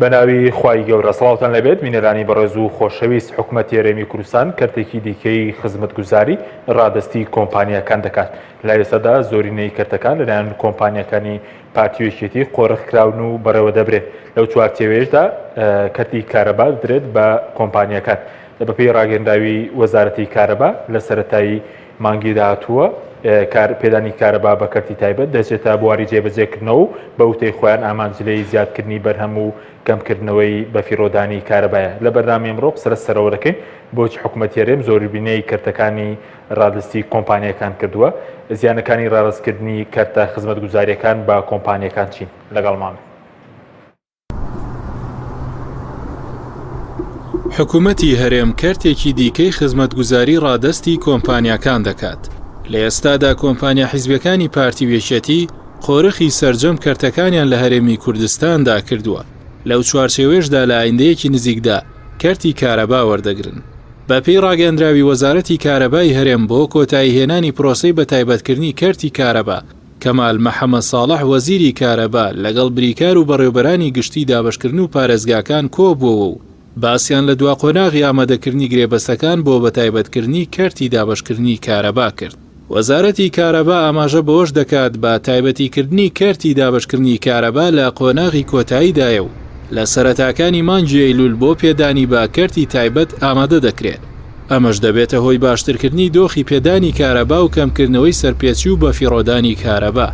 بەناوی خوای گەورە سڵاوتان لێبێت بینەرانی بەڕێز و خۆشەویست حکومەتی هەرێمی کوردستان کەرتێکی دیکەی خزمەتگوزاری ڕادەستی کۆمپانیاکان دەکات لە ئێستادا زۆرینەی کەرتەکان لەلایەن کۆمپانیاکانی پارتی و یەکێتی قۆرخ کراون و بەڕێوە دەبرێن لەو چوارچێوەیەشدا کەرتی کارەبا درێت بە کۆمپانیاکان بەپێی ڕاگەنداوی وەزارەتی کارەبا لە سەرەتایی مانگی داهاتووە کار پێدانی کارەبا بە کەرتی تایبەت دەچێتە بواری جێبەجێکردنەوە و بە وتەی خۆیان ئامانج لێی زیادکردنی بەرهەم و کەمکردنەوەی بەفیڕۆدانی کارەبایە. لە بەرنامەی ئەمڕۆ قسە لەسەرەوە دەکەین بۆچی حکومەتی هەرێم زۆربینەی کەرتەکانی ڕادەستی کۆمپانیاکان کردووە، زیانەکانی ڕادەستکردنی کەرتە خزمەتگوزارییەکان بە کۆمپانیاکان چین؟ لەگەڵمان بن. حکومەتی هەرێم کەرتێکی دیکەی خزمەتگوزاری ڕادەستی کۆمپانیاکان دەکات. لە ئێستادا کۆمپانیا حیزبیەکانی پارتی و یەکێتی قۆرخی سەرجەم کەرتەکانیان لە هەرێمی کوردستاندا کردووە، لەو چوارچێوەیەشدا لە ئایندەیەکی نزیکدا کەرتی کارەبا وەردەگرن. بەپێی ڕاگەیەندراوی وەزارەتی کارەبای هەرێم بۆ کۆتاییهێنانی پرۆسەی بەتایبەتکردنی کەرتی کارەبا، کەمال محەمەد ساڵح وەزیری کارەبا لەگەڵ بریکار و بەڕێوبەرانی گشتی دابەشکردن و پارێزگاکان کۆبووەوە و باسیان لە دوا قۆناغی ئامادەکردنی گرێبەستەکان بۆ بەتایبەتکردنی کەرتی دابەشکردنی کارەبا کرد. وەزارەتی کارەبا ئاماژە بەوەش دەکات، بە تایبەتیکردنی کەرتی دابەشکردنی کارەبا لە قۆناغی کۆتاییدایە و لە سەرەتاکانی مانگی ئەیلول بۆ پێدانی بە کەرتی تایبەت ئامادە دەکرێت. ئەمەش دەبێتە هۆی باشترکردنی دۆخی پێدانی کارەبا و کەمکردنەوەی سەرپێچی و بەفیڕۆدانی کارەبا.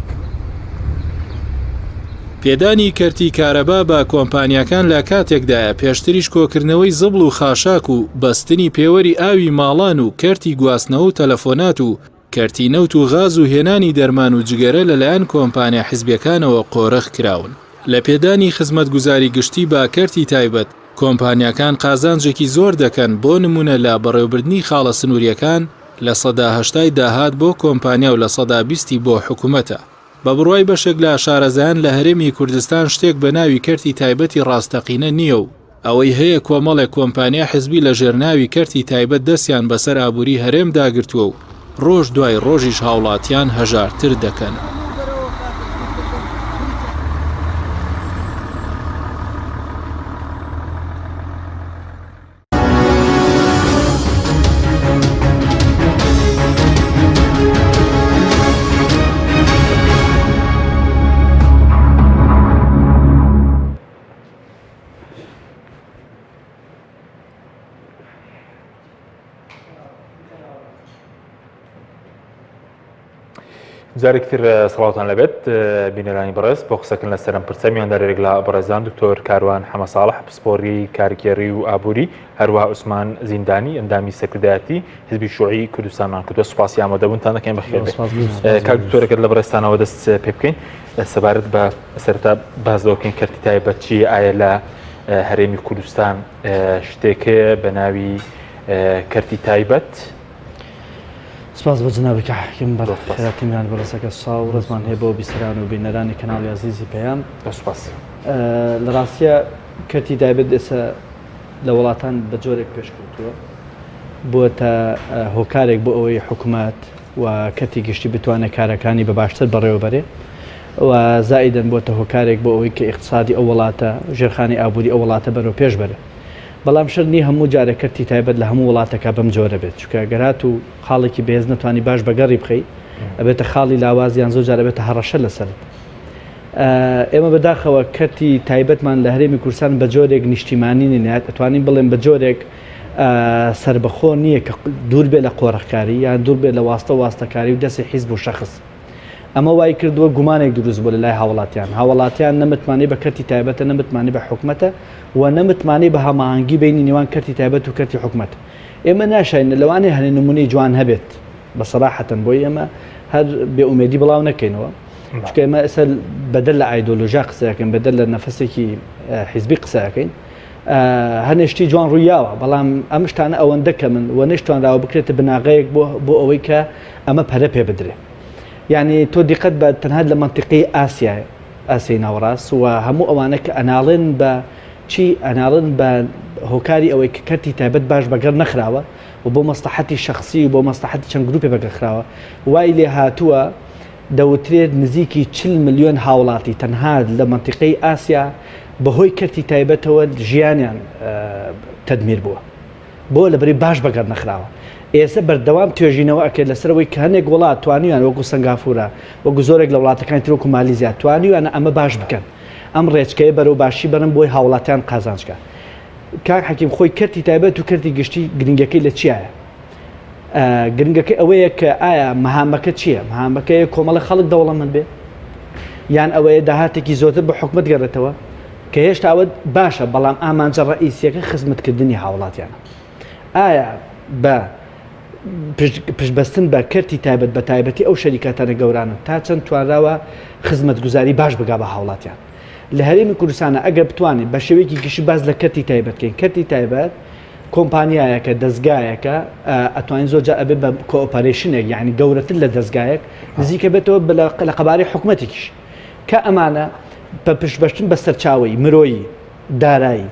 پێدانی کەرتی کارەبا بە کۆمپانیاکان لە کاتێکدایە پێشتریش کۆکردنەوەی زبڵ و خاشاک و بەستنی پێوەری ئاوی ماڵان و کەرتی گواستنەوە و تەلەفۆنات و کەرتی نەوت و غاز و هێنانی دەرمان و جگەرە لەلایەن کۆمپانیا حزبیەکانەوە قۆرخ کراون. لە پێدانی خزمەتگوزاری گشتی بە کەرتی تایبەت، کۆمپانیاکان قازانجێکی زۆر دەکەن، بۆ نموونە لە بەڕێوەبردنی خاڵە سنوورییەکان لە سەدا 80ی داهات بۆ کۆمپانیا و 20% ی بۆ حکومەتە. بە بڕوای بەشێک لە شارەزایان لە هەرێمی کوردستان شتێک بە ناوی کەرتی تایبەتی ڕاستەقینە نییە و ئەوەی هەیە کۆمەڵێک کۆمپانیا حزبی لە ژێر ناوی کەرتی تایبەت دەستیان بەسەر ئابووری هەرێمدا گرتووە و ڕۆژ دوای ڕۆژیش هاوڵاتیان هەژارتر دەکەن. جارێکی تر سڵاوتان لەبێت بینەرانی بەڕێز بۆ قسەکردن لەسەر ئەم پرسە میواندارێک لە بەڕێزان دکتۆر کاروان حەمە ساڵح پسپۆری کارگێڕی و ئابووری هەروەها عوسمان زیندانی ئەندامی سەرکردایەتی حزبی شوعی کوردستانمان کردوە سوپاسی ئامادەبوونتان دەکەین بەخێر بێن کاک دکتۆرەکەت لە بەڕێزتانەوە دەست پێ بکەین سەبارەت بە سەرەتا باس لەوە بکەین کەرتی تایبەت چییە ئایا لە هەرێمی کوردستان شتێک هەیە بە ناوی کەرتی تایبەت؟ سپاس بۆ جنابی کاک حەکیم بەڕ خێراتین میوان بەڕێزەکە سڵاو و ڕێزمان هەیە بۆ بیسەران و بینەرانی کەناڵی ئازیزی پەیام. سپاس. لە ڕاستیە کەرتی تایبەت ئێستا لە وڵاتان بە جۆرێک پێشکەوتووە بووەتە هۆکارێک بۆ ئەوەی حکومەت و کەرتی گشتی بتوانێت کارەکانی بە باشتر بەڕێوەبەرێ و زائیدەن بۆتە هۆکارێک بۆ ئەوەی کە ئیقتسادی ئەو وڵاتە ژێرخانی ئابووری ئەو وڵاتە بەرەو پێش بەرێ. بەڵام شەرت نیە هەموو جارێک کەرتی تایبەت لە هەموو وڵاتێکا بەم جۆرە بێت چونکە گەر هاتوو خاڵێکی بەهێز نەتوانی باش بەگەڕی بخەی ئەبێتە خاڵی لاواز یان زۆر جار ئەبێتە هەڕەشە لەسەرت. ئێمە بەداخەوە کەرتی تایبەتمان لە هەرێمی کوردستان بە جۆرێک نیشتیمانی نیە ئەتوانین بڵێن بە جۆرێک سربەخۆ نییە کە دوور بێ لە قۆرخکاری یان دوور بێ لە واستە واستەکاری و دەستی حیزب و شەخص. ئەمە وای کردووە گومانێک دروست بووە لە لای هاوڵاتیان، هاوڵاتیان نە متمانەی بە کەرتی تایبەتە، نە متمانەی بە حکومەتە و نە متمانەی بە هەماهەنگی بەینی نێوان کەرتی تایبەت و کەرتی حکومەت. ئێمە ناشاین لەوانەیە هەنێ نمونەی جوان هەبێت بە سەراحەتەن بۆی ئێمە هەر بێ ئومێدی بڵاو نەکەینەوە چونکە ئێمە ئێستا بەدەر لە ئایدۆلۆژیا قسە ئەکەین بەدەر لە نەفەسێکی حیزبی قسە ئەکەین هەنێ شتی جوان ڕوویاوە بەڵام ئەم شتانە ئەوەندە کەمن و نەشتوانراوە بکرێتە بناغەیەک بۆ بۆ ئەوەی کە ئەمە پەرە پێ بدرێ یعنی تۆ دیقەت بە تەنها لە مەنتیقەی ئاسیای ئاسیای ناوەڕاست و هەموو ئەوانە کە ئەناڵێن بە چی ئەناڵن بە هۆکاری ئەوەی کە کەرتی تایبەت باش بەگەڕ نەخراوە و بۆ مەسلحەتی شخصی و بۆ مەسلحەتی چەند گروپێ بەگەڕخراوە وای لێ هاتووە دەوترێت نزیکی 40 ملیۆن هاوڵاتی تەنها لە مەنتیقەی ئاسیا بەهۆی کەرتی تایبەتەوە ژیانیان تەدمیر بووە. بۆ لەبەری باش بەگەڕ نەخراوە. ئێستا بەردەوام توێژینەوە ئەکرێت لەسەر ئەوەی کە هەنێک وڵات توانیویان وەکو سەنگافورە، وەکو زۆرێک لە وڵاتەکانی تر وەکو مالیزیا توانیویانە ئەمە باش بکەن. ئەم ڕێچکەیە بەرەو باشی بەرن بۆی هاوڵاتیان قازانج کە. کاک حەکیم خۆی کەرتی تایبەت و کەرتی گشتی گرنگەکەی لە چیایە؟ گرنگەکەی ئەوەیە کە ئایا مەهامەکە چییە؟ مەهامەکەیە کۆمەڵە خەڵک دەوڵەمەند بێ؟ یان ئەوەیە داهاتێکی زۆرتر بە حکومەت گەڕێتەوە؟ کە هێشتا ئەوە باشە بەڵام ئامانجە ڕەئیسیەکە خزمەتکردنی هاوڵاتیانە. ئایا بە پشتبەستن بە کەرتی تایبەت بە تایبەتی ئەو شەریکاتانە گەورانە تا چەند توانراوە خزمەتگوزاری باش بگا بە هاوڵاتیان لە هەرێمی کوردستانە ئەگەر بتوانین بە شێوەیەکی گشتی باس لە کەرتی تایبەت بکەین کەرتی تایبەت کۆمپانیایەکە دەزگایەکە ئەتوانین زۆر جار ئەبێ بە corporation ێک یعنی گەورەتر لە دەزگایەک نزیکە بێتەوە لە قەبارەی حکومەتێکیش کە ئەمانە بە پشتبەستن بە سەرچاوەی مرۆیی، دارایی،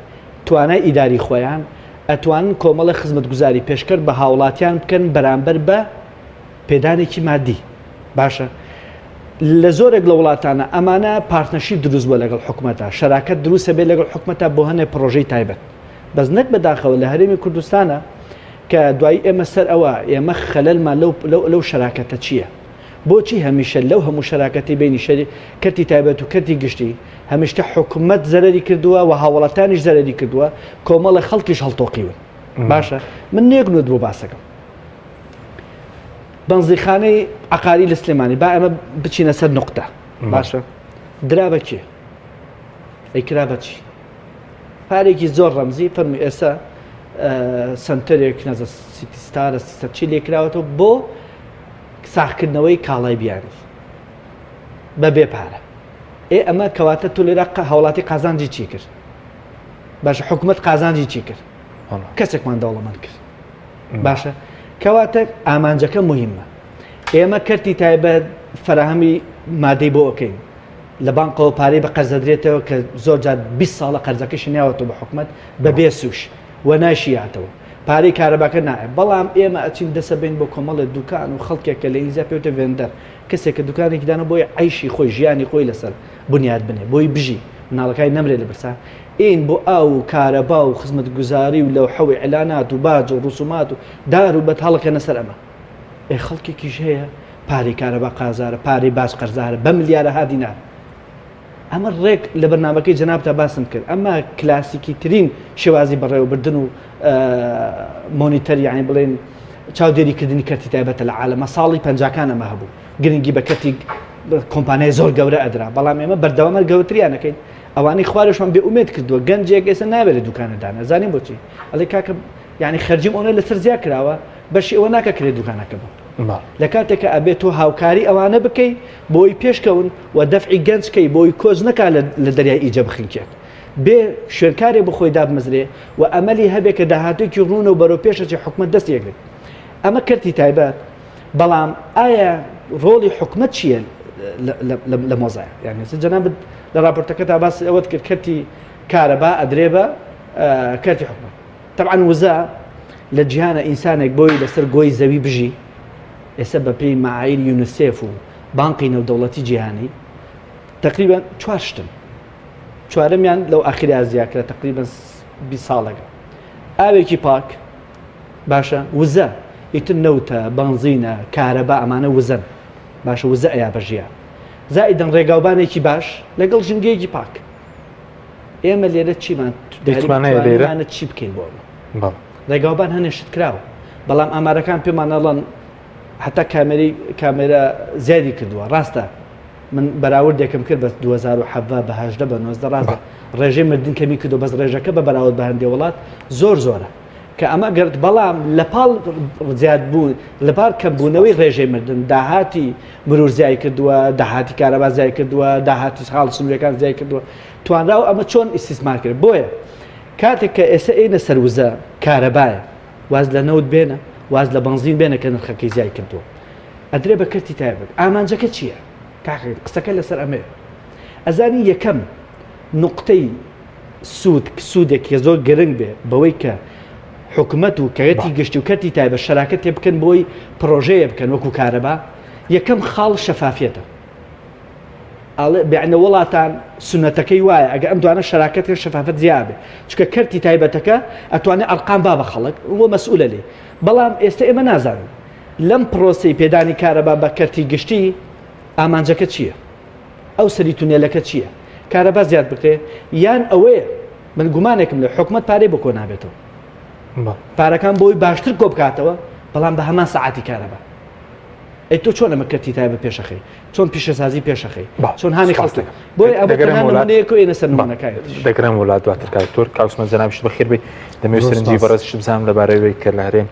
توانای ئیداری خۆیان، ئەتوانن کۆمەڵێک خزمەتگوزاری پێشکەر بە هاوڵاتیان بکەن بەرامبەر بە پێدانێکی مادی. باشە لە زۆرێک لە وڵاتانە ئەمانە partnership دروست بووە لەگەڵ حکومەتە، شەراکەت دروستە بێت لەگەڵ حکومەتە بۆ هەنێ پڕۆژەی تایبەت. بەس نەک بەداخەوە لە هەرێمی کوردستانە کە دوایی ئێمە سەر ئەوە ئێمە خەلەلمان لەو لەو شەراکەتە چییە؟ بۆچی هەمیشە لەو هەموو شەراکەتەی بەینی شەری کەرتی تایبەت و کەرتی گشتی هەمیشتە حکومەت زەرەری کردووە و هاوڵاتانیش زەرەری کردووە کۆمەڵە خەڵکیش هەڵتۆقیون باشە من نێک نوت بۆ باسەکەم بەنزیخانەی عقاری لە سلێمانی با ئەمە بچینە سەر نقطە باشە درا بە کێ ئەی کرا بە چی پارێکی زۆر ڕەمزی فەرمی ئێستا سنتەرێک نەزە سیتی ستارە سیتەر چی لێکراوەتەوە بۆ ساغکردنەوەی کاڵای بیانی بە بێ پارە. ئێ ئەمە کەواتە تۆ لێرە هاوڵاتی قازانجی چی کرد؟ باشە حکومەت قازانجی چی کرد؟ کەسێکمان دەوڵەمەند کرد. باشە کەواتە ئامانجەکە مهمە. ئێمە کەرتی تایبەت فەراهەمی مادەی بۆ ئەکەین. لە بانقەوە پارەی بە قەرزەدرێتەوە کە زۆر جار 20 ساڵە قەرزەکەشی ناوەتەوە بە حکومەت بە بێ سوش. و ناشیاتەوە پارەی کارەباکە نایە بەڵام ئێمە ئەچین دەسەبین بۆ کۆمەڵێ دوکان و خەڵکێک کە لە ئینگلیزیا پێوتە vendor کەسێک کە دوکانێکی دانا بۆی عیشی خۆی ژیانی خۆی لەسەر بنیاد بنێ بۆی بژی مناڵەکانی نەمرێ لە برسا ئین بۆ ئاو و کارەبا و خزمەتگوزاری و لەوحە و ئیعلانات و باج و ڕسومات و دار و بەتاڵەکەنە سەر ئەمە ئێ خەڵکێکیش هەیە پارەی کارەبا قازارە پارەی باج قەرزارە بە ملیارەها دینار ئەمە ڕێک لە بەرنامەکەی جەنابتا باسم کرد ئەمە کلاسیکی ترین شێوازی بەڕێوەبردن و monitor یانی بڵێن چاودێری کردنی کەرتی تایبەتە لە عالەمە ساڵی پەنجاکان ئەمە هەبوو گرنگی بە کەرتی کۆمپانیای زۆر گەورە ئەدرا بەڵام ئێمە بەردەوامە گەورتریانەکەین ئەوانەی خوارشمان بێ ئومێد کردووە گەنجێک ئێستا نابێت لە دوکانە دانە زانین بۆچی ئەڵێ کاکە یعنی خەرجیم ئەوە لەسەر زیاد کراوە بەشی ئەوە ناکە کرێ دوکانەکە بوو لە کاتێک کە ئەبێت تۆ هاوکاری ئەوانە بکەی بۆی پێشکەون و دەفعی گەنج کەی بۆی کۆچ نەکا لە دەریای ئیجە بخنکێت بێ شوێنکارێ بۆ خۆی دابمەزرێ و ئەمەلی هەبێ کە داهاتوویەکی ڕوونە و بەرەو پێشەچێ حکومەت دەستی ئەگرێت ئەمە کەرتی تایبەت بەڵام ئایا ڕۆڵی حکومەت چییە لە مۆزای یعنی جەنابت لە راپۆرتەکەتا باس ئەوەت کرد کەرتی کارەبا ئەدرێ بە کەرتی حکومەت تەبعەن وزە لە جیهانە ئینسانێک بۆی لەسەر گۆی زەوی بژی ئێستا بەپێی معایر یونسێف و بانقی نێودەوڵەتی جیهانی تقریبا چوار شتن چوارەمیان لەو ئاخریا زیاکرا تقریبا 20 ساڵەکە ئاوێکی پاک باشە وزە ئیتر نەوتە بەنزینە کارەبا ئەمانە وزەن باشە وزە ئەیا بەژیان زائیدەن ڕێگاوبانێکی باش لەگەڵ ژینگەیەکی پاک ئێمە لێرە چیمان لێرە چی بکەین بۆ ڕێگاوبان هەنێ شت کراوە بەڵام ئامارەکان پێمان ئەڵەن حتا کامێری کامێرا زیادی کردووە ڕاستە من بەراوردێکم کرد بە 2017 بە 18 بە 19 ڕاستە ڕێژەی مردن کەمی کردو بەس ڕێژەکە بە بەراورد بە هەندێ وڵات زۆر زۆرە کە ئەمە گرت بەڵام لە پاڵ زیادبوون لە پار کەمبوونەوەی ڕێژەی مردن داهاتی مرور زیای کردووە داهاتی کارەبا زیای کردووە داهاتی خاڵ سنوورەکان زیای کردووە توانراوە ئەمە چۆن ئیسیسمار کرد بۆیە کاتێک کە ئێستا ئێنە سەر وزە کارەبایە واز لە نەوت بێنە واز لە بەنزین بێنە کە نرخەکەی زیای کردووە ئەدرێ بە کەرتی تایبەت ئامانجەکە چییە کاکە قسەکە لەسەر ئەمەیە ئەزانی یەکەم نقطەی سوود سوودێک کە زۆر گرنگ بێ بەوەی کە حکومەت و کەرتی گشتی و کەرتی تایبەت شەراکەت تێ بکەن بۆی پرۆژەیە بکەن وەکو کارەبا یەکەم خاڵ شەفافیەتە. ئەڵێ بەعنە وڵاتان سونەتەکەی وایە ئەگە ئەم دوانە شەراکەت کرد شەفافەت زیابێ چونکە کەرتی تایبەتەکە ئەتوانێ ئەرقام با بە خەڵک و مەسئولە لێ بەڵام ئێستا ئێمە نازانین لەم پرۆسەی پێدانی کارەبا بە کەرتی گشتی ئامانجەکە چییە؟ ئەو سەری تونێلەکە چییە؟ کارەبا زیاد بکرێ یان ئەوەیە من گومانێکم لە حکومت پارەی بۆ کۆ نابێتەوە پارەکان بۆی باشتر کۆ بکاتەوە بەڵام بە هەمان سەعاتی کارەبا ئەی تۆ چۆن ئەمە کەرتی تایبەت پێشەخەی چۆن پیشەسازی پێشەخەی چۆن هانی خەڵک بۆیە ئەوە تەنها نمونەیەک و ئێنە سەر نمونەکانی تریش. دەگەرم وڵات دواتر کاک دکتۆر کاک عوسمان جەنابیشت بەخێر بێی دەمەوێت سەرنجی بەڕێزیشت بزانم لەبارەی کە لە هەرێم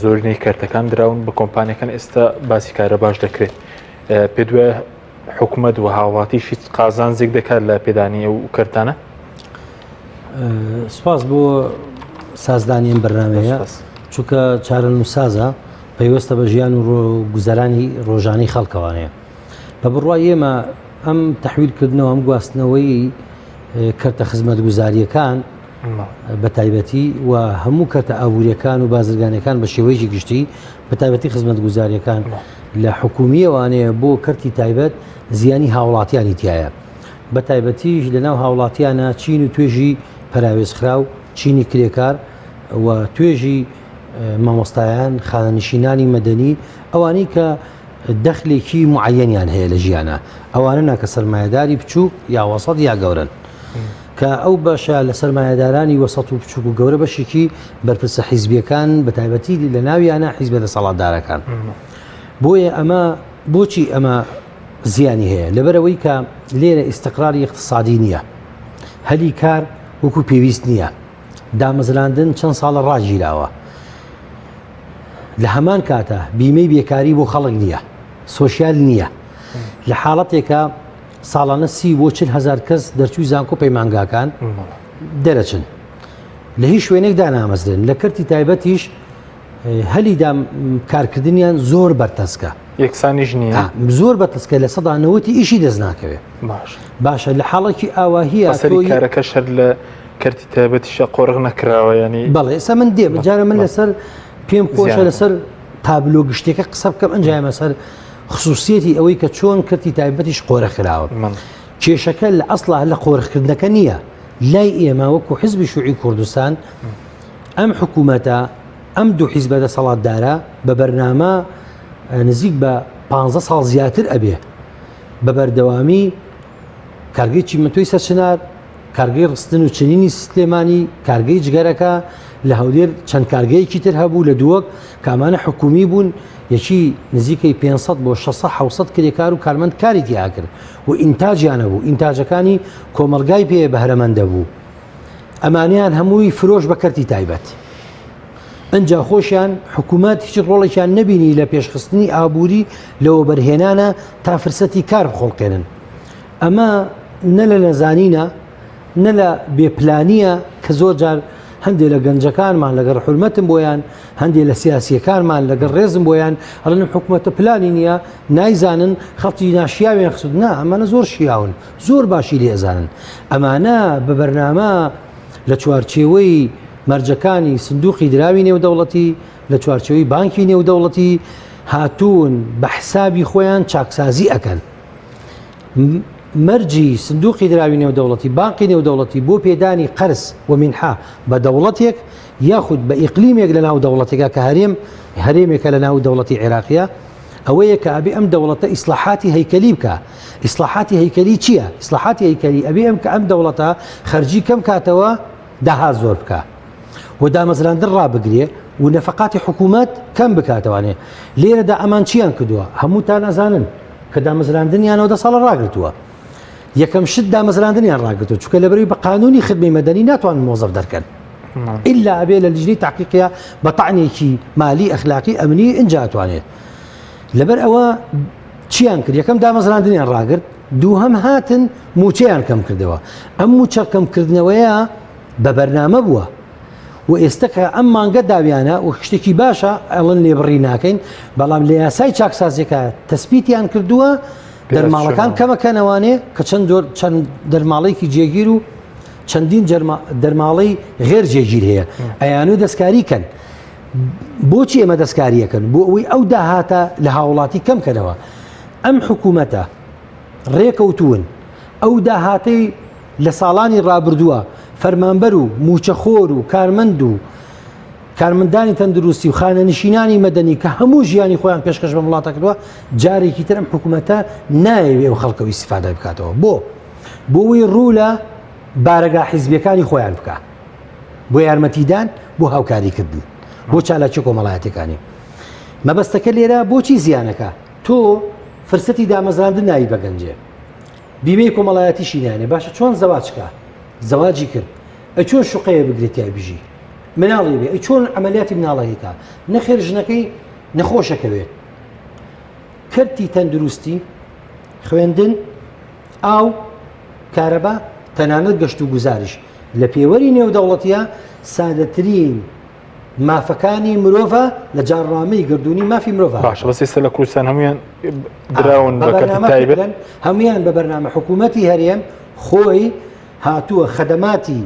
زۆرینەی کەرتەکان دراون بە کۆمپانیەکان ئێستا باسی کارەباش دەکرێت پێ دوای حکومت و هاوڵاتیش هیچ قازانجێک دەکات لە پێدانی ئەو کەرتانە؟ سپاس بۆ سازدانی ئەم بەرنمەیە چونکە چارەنووسسازە پەیوەستە بە ژیان و گوزەرانی ڕۆژانەی خەڵکەوانەیە. بە بڕوای ئێمە ئەم تەحویلکردنەوە ئەم گواستنەوەی کەرتە خزمەتگوزارییەکان بە تایبەتی و هەموو کەرتە ئابووریەکان و بازرگانەکان بە شێوەیەکی گشتی بە تایبەتی خزمەتگوزاریەکان لە حکومیەوانەیە بۆ کەرتی تایبەت زیانی هاوڵاتیانی تایە بە تایبەتیش لە ناو هاوڵاتیانە چین و توێژی پەراوێزخراو چینی کرێکار و توێژی مامۆستایان، خانەنشینانی مەدەنی، ئەوانەی کە دەخلێکی معەنیان هەیە لە ژیانە، ئەوانە نا کە سەرمایەداری بچووک یا وەسەت یا گەورەن. کە ئەو بەشە لە سەرمایەدارانی وەسەت و بچووک و گەورە بەشێکی بەرپرسە حیزبیەکان بە تایبەتی لە ناویانە حیزبە دەسەڵاتدارەکان. بۆیە ئەمە بۆچی ئەمە زیانی هەیە لەبەرەوەی کە لێرە ئیستقراری اقتصادی نییە هەلی کار وەکو پێویست نییە دامەزراندن چەند ساڵە ڕاگیراوە لە هەمان کاتە بیمەی بێکاری بۆ خەڵک نییە سۆسیال نییە لە حاڵەتێکە ساڵانە سی بۆ چل هزار کەس دەرچووی زانکۆ پەیمانگاکان دەرەچن لە هیچ شوێنێک دانامەزرێن لە کەرتی تایبەتیش هەلی دام کارکردنیان زۆر بەرتەسکە یەکسانیش نییە زۆر بەتەسکە لە سەدا نەوەتی ئیشی دەست ناکەوێت باش باشە لە حاڵێکی ئاواهیە سەری کارەکە شەر لە کەرتی تایبەتیشە قۆرغ نەکراوە ینی بەڵێ ئێستا من دێم جارە من لەسەر پێم خۆشە لەسەر تابلۆ گشتێکە قسە بکەم ئەنجامە سەر خصوصیەتی ئەوەی کە چۆن کەرتی تایبەتیش قۆرە خراوە کێشەکە لە ئەسڵا لە قۆرخکردنەکە نییە لای ئێمە وەکو حزبی شوعی کوردستان ئەم حکوومەتە ئەم دوو حیزبە دەسەڵاتدارە بە بەرنامە نزیک بە پ ساڵ زیاتر ئەبێ بە بەردەوامی کارگەی چیمەنتۆی سەرچنار، کارگەی ڕستن و چنینی سلێمانی، کارگەی جگەرەکە، لە هەولێر چەند کارگەیەکی تر هەبوو لە دووەک کە ئەمانە حکومی بوون، یەکی نزیکەی 500 بۆ 600 700 کرێکار و کارمەند کاری تیا کرد و ئینتاجیان هەبوو، ئینتاجەکانی کۆمەڵگای پێ بەهرەمەند دەبوو. ئەمانەیان هەمووی فرۆش بە کەرتی تایبەت. ئنجا خۆشیان حکوومەت هیچ ڕۆڵێکیان نەبینی لە پێشخستنی ئابووری لە وەبەرهێنانە تا فرسەتی کار بخوڵقێنن. ئەمە نە لە نەزانینە نە لە بێپلانیە کە زۆر جار هەندێک لە گەنجەکانمان لەگەڵ حورمەتم بۆیان هەندێک لە سیاسیەکانمان لەگەڵ ڕێزم بۆیان ئەڵێن حکوومەتە پلانی نییە نایزانن خەڵکی ناشیاویان خست نا ئەمانە زۆر شیاون زۆر باشی لێ ئەزانن ئەمانە بە بەرنامە لە چوارچێوەی مەرجەکانی سندوقی دراوی نێودەوڵەتی لە چوارچێوەی بانکی نێودەوڵەتی هاتوون بە حسابی خۆیان چاکسازی ئەکەن. مەرجی سندوقی دراوی نێودەوڵەتی بانقی نێودەوڵەتی بۆ پێدانی قەرز و مینحە بە دەوڵەتێک یاخود بە ئیقلیمێک لە ناو دەوڵەتێکا کە هەرێم هەرێمێکە لە ناو دەوڵەتی عێراقیە ئەوەیە کە ئەبێ ئەم دەوڵەتە ئیسلاحاتی هەیکەلی بکە ئیسلاحاتی هەیکەلی چییە؟ ئیسلاحاتی هەیکەلی ئەبێ ئەم کە ئەم دەوڵەتە خەرجی کەم کاتەوە داهات زۆر بکە و دامەزراندن ڕابگرێ و نەفەقاتی حکوومەت کەم بکاتەوانێ لێرەدا ئەمان چیان کردووە هەمووتان ئەزانن کە دامەزراندنیانەوە دە ساڵە ڕاگرتووە یەکەم شت دامەزراندنیان ڕاگرتووە چونکە لەبەرەوەی بە قانونی خدمەی مەدەنی ناتوانن مۆزەف دەرکەن ئللا ئەبێ لە لیژنەی تحقیقیا بە تەعنێکی مالی ئەخلاقی ئەمنی ئینجا ئەتوانێت لەبەر ئەوە چیان کرد یەکەم دامەزراندنیان ڕاگرت دووهەم هاتن موچەیان کەم کردەوە ئەم موچە کەمکردنەوەیە بە بەرنامە بووە و ئێستا کە ئەم مانگە داویانە و شتێکی باشە ئەڵن لێبڕی ناکەین بەڵام لە یاسای چاکسازیەکە تەسپیتیان کردووە دەرماڵەکان کەمەکەنەوانێ کە چەند جۆر چەند دەرماڵێکی جێگیر و چەندین دەرماڵەی غێر جێگیر هەیە ئەیانوێ دەستکاری کەن بۆچی ئێمە دەستکاریەکەن بۆ ئەوەی ئەو داهاتە لە هاوڵاتی کەم کەنەوە ئەم حکوومەتە. ڕێکەوتوون ئەو داهاتەی لە ساڵانی ڕابردووە فەرمانبەر و موچەخۆر و کارمەند و کارمەندانی تەندروستی و خانەنشینانی مەدەنی کە هەموو ژیانی خۆیان پێشکەش بەم وڵاتە کردووە جارێکی تر ئەم حکوومەتە نایەوێ ئەو خەڵکەوە ئیسیفادە بکاتەوە بۆ بۆ ئەوەی ڕوو لە بارەگا حیزبیەکانی خۆیان بکە بۆ یارمەتیدان بۆ هاوکاریکردن بۆ چالاکی کۆمەڵایەتەکانی مەبەستەکە لێرە بۆچی زیانەکە تۆ فرسەتی دامەزراندن ناوی بە گەنجێ بیمەی کۆمەڵایەتیشی نانێ باشە چۆن زەواجکە زەواجی کرد ئەی چۆن شوقەیە بگرێت تای بژی مناڵی بێ ئەی چۆن عملیاتی مناڵەکەی کا نەخێر ژنەکەی نەخۆشەکەوێت کەرتی تەندروستی خوێندن ئاو کارەبا تەنانەت گەشت و گوزاریش لە پێوەری نێودەوڵەتیە سادەترین مافەکانی مرۆڤە لە جاڕنامەی گردردونی مافی مرۆڤ باشە بەس ئێستا لە کوردستان هەمویان دراون بە کەرتی تایبەت هەمویان بە بەرنامە حکوومەتی هەرێم خۆی هاتووە خەدەماتی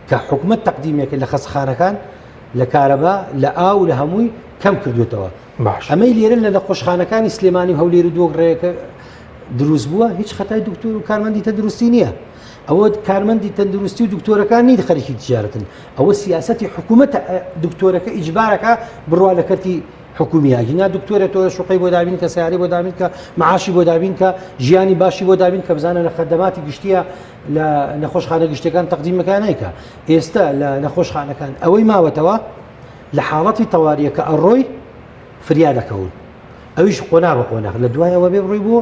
کە حکومت تەقدیمێکە لە خەستخانەکان لە کارەبا لە ئاو لە هەمووی کەم کردوێتەوە باش ئەمەی لێرە لە نەخۆشخانەکانی سلێمانی و هەولێر و دۆک ڕێیەکە دروست بووە هیچ خەتای دکتۆر و کارمەندی تەندروستی نییە ئەوە کارمەندی تەندروستی و دکتۆرەکان نیت خەریکی تجارەتن ئەوە سیاسەتی حکوومەت دکتۆرەکە ئیجبارەکە بڕوا لە کەرتی حکومی ئەگینا دکتۆرە تۆ شوقەی بۆ دابین کە سیاری بۆ دابین کە معاشی بۆ دابین کە ژیانی باشی بۆ دابین کە بزانە لە خەدەماتی گشتیە لە نەخۆشخانە گشتەکان تەقدیمەکان نیکە ئێستا لە نەخۆشخانەکان ئەوەی ماوەتەوە لە حاڵەتی تەواریە کە ئەڕۆی فریا دەکەون ئەویش قۆناغ بە قۆناغ لە دوایەوە بێ بڕی بۆ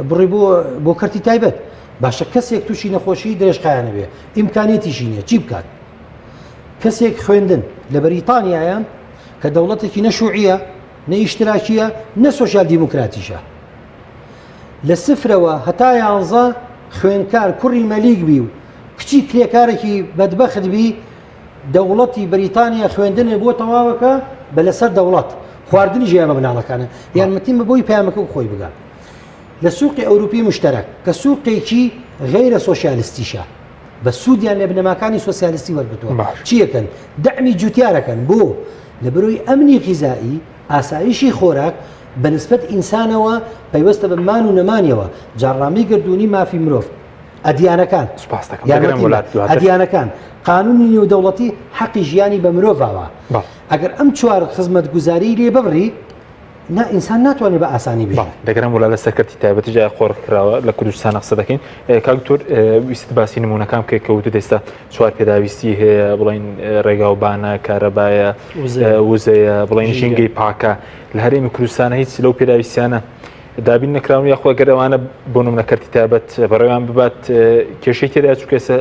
بڕی بۆ بۆ کەرتی تایبەت باشە کەسێک تووشی نەخۆشی درێژخایەنە بێ ئیمکانێتیشی نییە چی بکات کەسێک خوێندن لە بەریتانیایە کە دەوڵەتێکی نە شوعیە نە ئیشتراکیە نە سۆسیال دیموکراتیشە لە سفرەوە هەتا یانزە خوێنکار کوڕی مەلیک بی و کچی کرێکارێکی بەدبەخت بی دەوڵەتی بەریتانیا خوێندنێ بۆ تەواوەکە بە لەسەر دەوڵەت خواردنی ژیان بە مناڵەکانە یارمەتیم بە بۆی پەیامەکە و خۆی بگا لە سوقی ئەوروپی مشتەرەک کە سوقێکی غیرە سۆسیالستیشە بە سوودیان لە بنەماکانی سۆسیالستی وەرگتووە چیەکەن دەعمی جوتیارەکەن بۆ لە بەرۆی ئەمنی غیزایی ئاسایشی خۆراک بە نسبەت ئینسانەوە پەیوەستە بە مان و نەمانیەوە جاڕنامەی گەردوونی مافی مرۆڤ ئەدیانەکان سوپاس دەکەم دەگەرم وڵات دواتر ئەدیانەکان قانونی نێودەوڵەتی حەقی ژیانی بە مرۆڤاوە ئەگەر ئەم چوار خزمەتگوزاری لێ ببڕی نا ئینسان ناتوانێت بە ئاسانی بژی. دەگەرم وڵا لەسەر کەرتی تایبەتی جای قۆرخ کراوە لە کوردستان قسە دەکەین کاک دکتۆر ویست باسی نمونەکان بکەیت کە وتت ئێستا چوار پێداویستی هەیە بڵین ڕێگا و بانە کارەبایە وزەیە بڵین ژینگەی پاکە لە هەرێمی کوردستان هیچ لەو پێداویستیانە دابین نەکراون یاخۆ گەر ئەوانە بۆ نمونە کەرتی تایبەت بەڕێوان ببات کێشەی تێدا چونکە ئێستا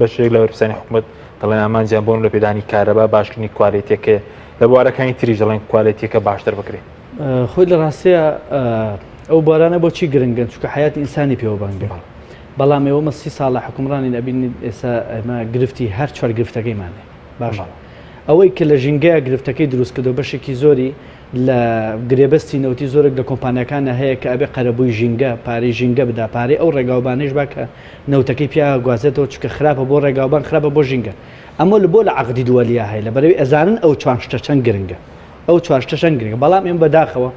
بەشێک لە بەرپرسانی حکومەت دەڵێن ئامانجیان بۆن لە پێدانی کارەبا باشکردنی کوالێتیەکەی لە بوارەکانی تریش دەڵێن کوالێتیەکە باشتر بکرێت. خۆی لە ڕاستەیە ئەو بوارانە بۆچی گرنگن چونکە حیاتی ئینسانی پێوە بەنگە بەڵام ئێوە مە سی ساڵە حکومڕانین ئەبینین ئێستا ئێمە گرفتی هەر چوار گرفتەکەیمان هەیە باشە ئەوەی کە لە ژینگەیە گرفتەکەی دروست کردو بەشێکی زۆری لە گرێبەستی نەوتی زۆرێک لە کۆمپانیاکانە هەیە کە ئەبێ قەرەبووی ژینگە، پارەی ژینگە بدا، پارەی ئەو ڕێگاوبانەیش با کە نەوتەکەی پیا گوازێتەوە چونکە خراپە بۆ ڕێگاوبان خراپە بۆ ژینگە. ئەمە لە بۆ لە عەقدی دووەلیا هەیە لەبەرئەوەی ئەزانن ئەو چوان شتە چەند گرنگە. ئەو چوار شتە چەند گرنگە. بەڵام ئێمە بەداخەوە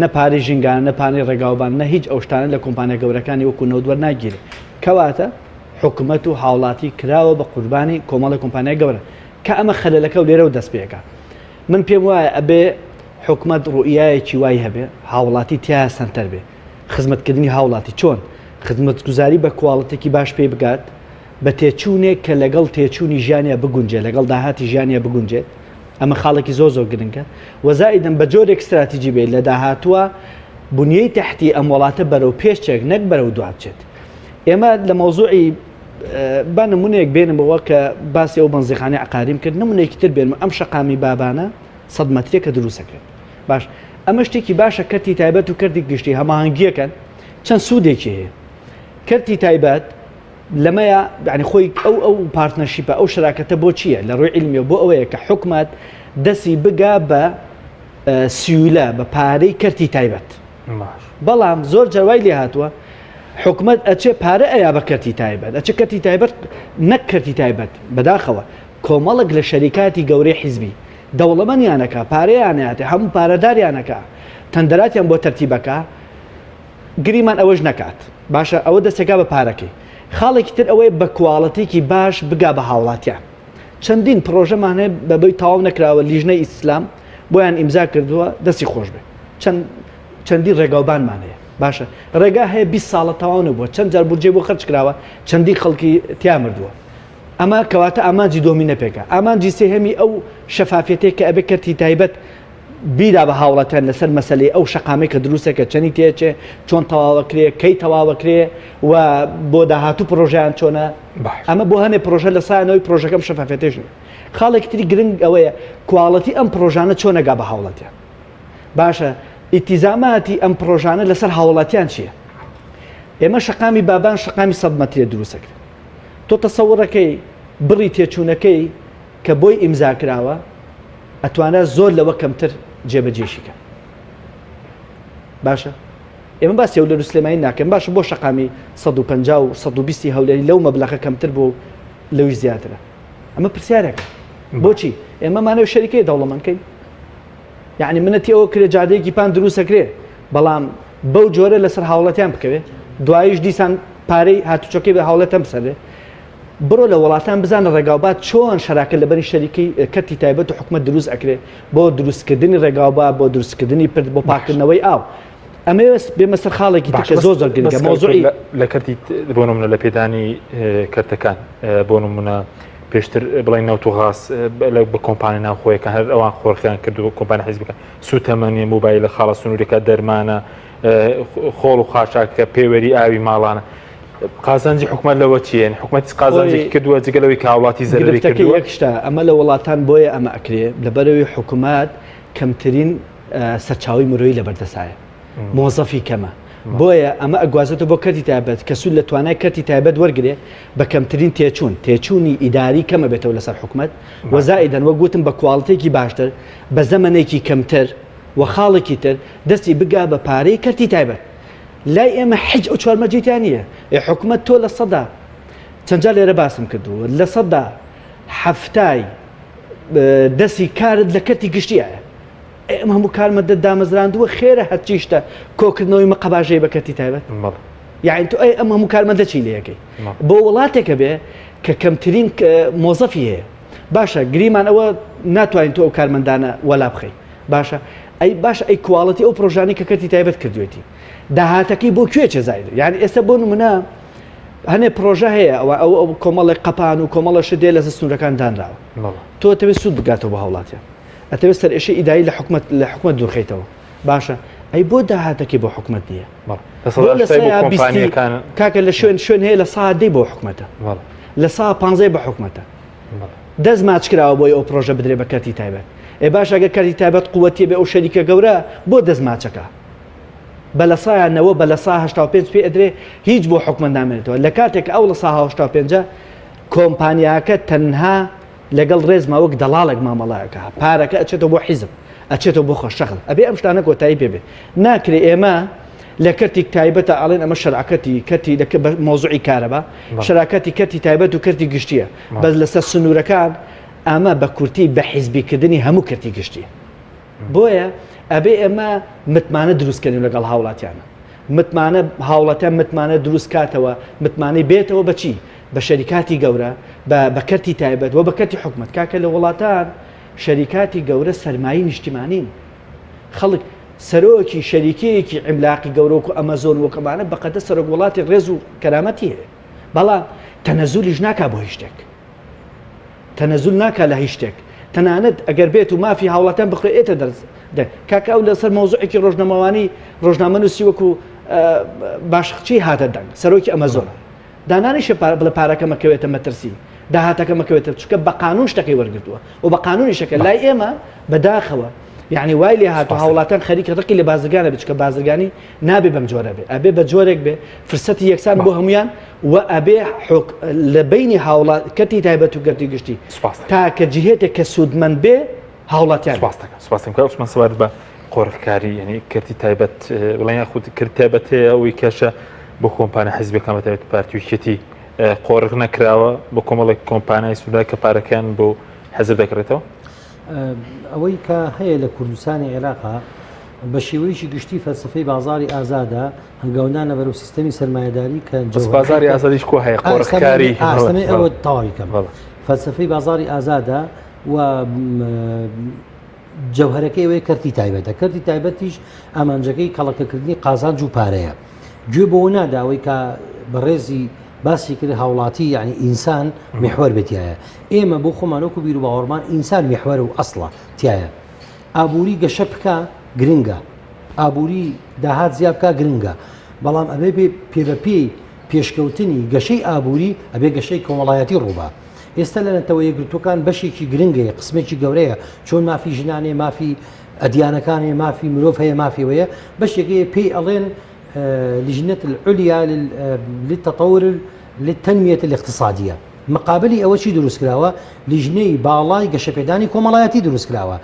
نە پارەی ژینگانە، نە پارەی ڕێگاوبان، نە هیچ ئەو شتانە لە کۆمپانیا گەورەکانی وەکوو نەوت وەرناگیرێ. کەواتە حکومەت و هاوڵاتی کراوە بە قوربانی کۆمەڵێک کۆمپانیای گەورە. کە ئەمە خەلەلەکە و لێرەوە دەست پێ ئەکا. من پێم وایە ئەبێ حکومەت ڕوئیایەکی وای هەبێ هاوڵاتی تیایا سەنتەر بێ خزمەتکردنی هاوڵاتی چۆن خزمەتگوزاری بە کواڵتێکی باش پێی بگات بە تێچوونێک کە لەگەڵ تێچوونی ژیانیا بگونجێت لەگەڵ داهاتی ژیانیا بگونجێت ئەمە خاڵێکی زۆر زۆر گرنگە وەزائیدن بە جۆرێک استراتیجی بێت لە داهاتووە بنیەی تەحتی ئەم وڵاتە بەرەو پێش چێک نەک بەرەو دوا بچێت ئێمە لە مەوزوعی با نمونەیەک بێنمەوە کە باسی ئەو بەنزیخانەی عقاریم کرد نمونەیەکی تر بێنم ئەم شەقامی بابانە سەد مەترێک کە دروستەکرێت باش ئەمە شتێکی باشە کەرتی تایبەت و کەرتی گشتی هەماهەنگیەکەن چەند سوودێکی هەیە کەرتی تایبەت لەمەیە یعنی خۆی ئەو ئەو partnership ە ئەو شراکەتە بۆ چییە لە ڕووی علمیە بۆ ئەوەیە کە حکومت دەسی بگا بە سیولە بە پارەی کەرتی تایبەت بەڵام زۆر جار وای لێ هاتووە حکومەت ئەچێ پارە ئەیا بە کەرتی تایبەت ئەچێ کەرتی تایبەت نەک کەرتی تایبەت بەداخەوە کۆمەڵک لە شەریکاتی گەورەی حیزبی دەوڵەمەنیانەکە پارەیانیاتێ هەموو پارەداریانەکە تەندەراتیان بۆ تەرتیبەکە. گریمان ئەوەش نەکات باشە ئەوە دەستێکا بە پارەکەی خاڵێکی تر ئەوەیە بە quality ێکی باش بگا بە هاوڵاتیان چەندین پرۆژەمان هەیە بەبەی تەواو نەکراوە لیژنەی ئیسلام بۆیان ئیمزا کردووە دەستی خۆش بێ چەند چەندین ڕێگاوبانمان هەیە باشە ڕێگا هەیە 20 ساڵە تەواو نەبووە چەند جار بودجەی بۆ خەرج کراوە چەندین خەڵکی تیا مردووە ئەمە کەواتە ئامانجی دووەمی نەپێکا. ئامانجی سێهەمی ئەو شەفافیەتەی کە ئەبێ کەرتی تایبەت بیدا بە هاوڵاتیان لەسەر مەسەلەی ئەو شەقامەی کە دروستەکە چەنی تێچێ چۆن تەواوەکرێ کەی تەواوەکرێ و بۆ داهاتوو پرۆژیان چۆنە ئەمە بۆ هەنێ پرۆژە لە سایەنەوەی پرۆژەکەم شەفافیەتێش نیە خاڵێکی تری گرنگ ئەوەیە quality ئەم پرۆژانە چۆنەگا بە هاوڵاتیان باشە ئیتیزاماتی ئەم پرۆژانە لەسەر هاوڵاتیان چییە؟ ئێمە شەقامی بابان شەقامی 100 مەترێ دروستەکرێت تۆ تەسەوڕەکەی بڕی تێچوونەکەی کە بۆی ئیمزا کراوە ئەتوانرا زۆر لەوە کەمتر جێبەجێشی کە باشە ئێمە باسی هەولێر و سلێمانی ناکەم باشە بۆ شەقامی 150 و 120 هەولێری لەو مەبلەغە کەمتر بوو لەویش زیاترە ئەمە پرسیارێکە بۆچی ئێمە مانەوە شەریکەی دەوڵەمەندکەین یعنی منەتی ئەوە کرێ جادەیەکی پان دروستەکرێ بەڵام بەو جۆرە لەسەر هاوڵاتیان بکەوێ دواییش دیسان پارەی هاتوچۆکەی بە هاوڵاتیان بسەرێ بڕۆ لە وڵاتان بزانە ڕێگاوبا چۆن شەراکە لەبەری شەریکەی کەرتی تایبەت و حکومت دروست ئەکرێ بۆ دروستکردنی ڕێگاوبا بۆ دروستکردنی پرد بۆ پاکردنەوەی ئاو ئەمەوێت بێمە سەر خاڵێکی تر کە زۆر زۆر گرنگە مەوزوعی لە کەرتی بۆ نمونە لە پێدانی کەرتەکان بۆ نمونە پێشتر بڵێن نەوت و غاز بە کۆمپانیا ناوخۆیەکان هەر ئەوان خۆرخیان کردو کۆمپانیا حیزبەکان سوتەمەنی موبایلە خاڵە سنوورەکە دەرمانە خۆڵ و خاشاکە پێوەری ئاوی ماڵانە قازانجی حکومت لەوە چیە حکومەت قازانجێکی کردووە جگە لەوەی کە هاوڵاتی زەرەری کردووە یەک شتە ئەمە لە وڵاتان بۆیە ئەمە ئەکرێ لەبەرەوەی حکومەت کەمترین سەرچاوی مرۆیی لەبەردەسایە مۆزەفی کەمە بۆیە ئەمە ئەگوازێتەوە بۆ کەرتی تایبەت کە سوود لە توانای کەرتی تایبەت وەرگێ بە کەمترین تێچوون تێچوونی ئیداری کەمە بێتەوە لەسەر حکومت وەزائیدەن وەک گوتم بە quality ێکی باشتر بە زەمەنێکی کەمتر و خاڵێکی تر دەستی بگا بە پارەی کەرتی تایبەت لای ئێمە حیچ ئەو چوار مەرجەی تیا نییە ئێ حکومت تۆ لە سەدا چەند جار لێرە باسم کردووە لە سەدا حەفتای دەستی کارت لە کەرتی گشتیایە ئەم هەموو کارمەندە دامەزراندووە خێرە هەرچی شتە کۆکردنەوەی مەقەباژەی بە کەرتی تایبەت یعنی تۆ ئەی ئەم هەموو کارمەندە چی لەکەی بۆ وڵاتێکە بێ کە کەمترین مۆزەفی هەیە باشە گریمان ئەوە ناتوانین تۆ ئەو کارمەندانە وەلا بخەی باشە ئەی باش ئەی quality ئەو پرۆژانی کە کەرتی تایبەت کردوێتی داهاتەکەی بۆ کوێ چێ زاید یعنی ئێستا بۆ نمونە هەنێ پرۆژە هەیە ئەوە ئەو ئەو کۆمەڵێک قەپان و کۆمەڵە شت دێ لە سنوورەکان دانراوە تۆ تەوێت سوود بگاتەوە بە هاوڵاتیان ئەتەوێت سەرئێشەی ئیداری لە حکومەت لە حکومەت دوورخەیتەوە باشە ئەی بۆ داهاتەکەی بۆ حکومەت نییە کاکە لە شوێن شوێن هەیە لە سا دەی بۆ حکومەتە لە سا پانزەی بە حکومەتە دەست ماچ کراوە بۆی ئەو پرۆژە بدرێ بە کەرتی تایبەت ئێ باش ئەگەر کەرتی تایبەت قوەتی بێ ئەو شەریکە گەورە بۆ دەست ماچەکە بە لە سایانەوە بە لە سا 85 پێ ئەدرێ هیچ بۆ حکومەت نامێنێتەوە لە کاتێک ئەو لە سا 85 کۆمپانیاکە تەنها لەگەڵ ڕێزما وەک دەڵاڵێک مامەڵە ئەکا پارەکە ئەچێتەوە بۆ حیزب ئەچێتەوە بۆ خۆشەغل ئەبێ ئەم شتانە کۆتایی پێ بێ ناکرێ ئێمە لە کەرتێک تایبەتە ئەڵێن ئەمە شەراکەتی کەرتی لە مۆزوعی کارەبا شەراکەتی کەرتی تایبەت و کەرتی گشتیە بەس لەسەر سنوورەکان ئەمە بە کورتی بە حیزبیکردنی هەموو کەرتی گشتیە بۆیە ئەبێ ئێمە متمانە دروستکەین لەگەڵ هاوڵاتیانە متمانە هاوڵاتیان متمانە دروست کاتەوە متمانەی بێتەوە بەچی بە شەریکاتی گەورە بە بە کەرتی تایبەت و بە کەرتی حکومەت کاکە لە وڵاتان شەریکاتی گەورە سەرمایی نیشتیمانین خەڵک سەرۆکی شەریکەیەکی عیملاقی گەورە وەکو ئەمەزۆن وەک ئەمانە بەقەدە سەرۆک وڵاتی ڕێز و کەرامەتی هەیە بەڵام تەنەزولیش ناکا بۆ هیچ شتێک تەنەزول ناکا لە هیچ شتێک تەنانەت ئەگەر بێت و مافی هاوڵاتیان بخرێ ئێتە دەرز کاکە ئەو لەسەر مەوزوعێکی ڕۆژنامەوانی ڕۆژنامەنووسی وەکو باشقچی هاتە دەنگ سەرۆکی ئەمەزۆن دانانیشە پارە بڵێ پارەکە مەکەوێتە مەترسی داهاتەکە مەکەوێتە چونکە بە قانون شتەکەی وەرگرتووە و بە قانونیشەکە لای ئێمە بەداخەوە یعنی وای لێ هاتو هاوڵاتان خەریکە ڕقی لە بازرگانە بچکە بازرگانی نابێ بەم جۆرە بێ ئەبێ بە جۆرێک بێ فرسەتی یەکسان بۆ هەمویان و ئەبێ حک لە بینی هاوڵات کەتی تایبەت و گەرتی گشتی تا کە جهێتێک کە سوودمەند بێ هاوڵاتیان سپاس دەکەم سپاس دەکەم عوسمان سەبارەت بە قۆرخکاری یعنی کەرتی تایبەت بڵێن یاخود کەرتی تایبەت هەیە ئەوەی کەشە بۆ کۆمپانیا حیزبەکان بە تایبەت پارتی و یەکێتی قۆرخ نەکراوە بۆ کۆمەڵێک کۆمپانیای سودا کە پارەکەیان بۆ حەزر دەکرێتەوە ئەوەی کە هەیە لە کوردستانی عێراقا. بە شێوەیەکی گشتی فەلسەفەی بازاڕی ئازادە، هەنگاونانە بەرەو سیستەمی سەرمایەداری کە بەس بازاڕی ئازادیش کۆ هەیە قۆرخکاری ئەوە تەواوی کەم فەلسەفەی بازاڕی ئازادە و جەوهەرەکەی ئەوەیە کەرتی تایبەتە کەرتی تایبەتیش ئامانجەکەی کەڵەکەکردنی قازانج و پارەیە گوێ بۆ نادا ئەوەی کە بەڕێزی باسی کرد هاوڵاتی یعنی ئینسان میحوەر بێتایە ئێمە بۆ خۆمان وەکو بیر و باوەڕمان ئینسان میحوەر و ئەسڵە تایە ئابووری گەشە بکە گرنگە ئابووری داهات زیاد بکە گرنگە بەڵام ئەبێ پێ بە پێی پێشکەوتنی گەشەی ئابووری ئەبێ گەشەی کۆمەڵایەتی ڕووبا ئێستا لە نەتەوە یەکگرتووەکان بەشێکی گرنگەیە قسمێکی گەورەیە چۆن مافی ژنانێ مافی ئەدیانەکانێ مافی مرۆڤ هەیە مافی وەیە بەشێکەیە پێی ئەڵێن لجنة العليا للتطور للتنمية الاقتصادية مقابلی ئەوە چی دروست کراوە؟ لیژنەی باڵای گەشەپێدانی کۆمەڵایەتی دروست کراوە.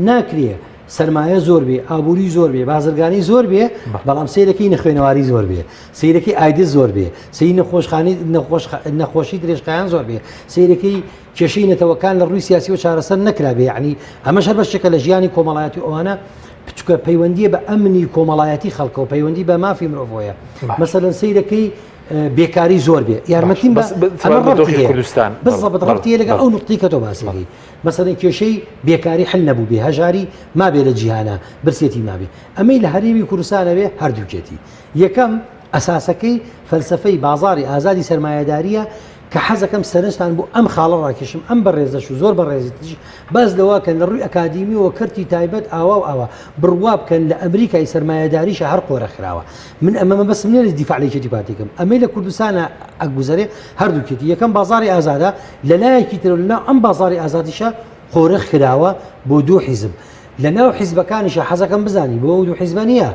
ناکرێ سەرمایە زۆر بێ، ئابووری زۆر بێ، بازرگانی زۆر بێ، بەڵام سەیرەکەی نەخوێنەواری زۆر بێ، سەیرەکەی ئایدز زۆر بێ، سەیری نەخۆشخانەی نەخۆشی درێژخایەن زۆر بێ، سەیرەکەی کێشەی نەتەوەکان لە ڕووی سیاسیەوە چارەسەر نەکرابێ، یەعنی ئەمەش هەر بەشێکە لە ژیانی کۆمەڵایەتی و ئەوانە بچوکە پەیوەندیە بە ئەمنی کۆمەڵایەتی خەڵکەوە، پەیوەندی بە مافی مرۆڤەوەیە. مەسەلەن سەیرەکەی بێکاری زۆر بێ یارمەتیم بە دۆخی کوردستان بزەبت ڕەبتی لەگەڵ ئەو نقطەی کە تۆ باسەکەی مەسەلەن کێشەی بێکاری حل نەبوو بێ هەژاری مابێ لە جیهانە برسێتی مابێ ئەمەی لە هەرێمی کوردستانە بێ هەردووکێتی یەکەم ئەساسەکەی فەلسفەی بازاری ئازادی سەرمایەداریە کە حەزەکەم سەرنجتان بۆ ئەم خاڵە ڕاکێشم ئەم بەڕێزەش و زۆر بەڕێزی تریش باس لەوە کەن لە ڕووی ئەکادیمیەوە کەرتی تایبەت ئاوا و ئاوا بڕوا بکەن لە ئەمریکای سەرمایەداریشە هەر قۆرە خراوە من ئەمە مەبەستم نیە لە دیفاع لە یەکێتی پارتی کەم ئەمەی لە کوردستانە ئەگوزەرێ هەردووکێتی یەکەم بازاری ئازادە لە لایەکی ترەوە لەناو ئەم بازاری ئازادیشە قۆرخ کراوە بۆ دوو حیزب لە ناو حیزبەکانیشە حەزەکەم بزانی بۆ ئەو دوو حیزبە نییە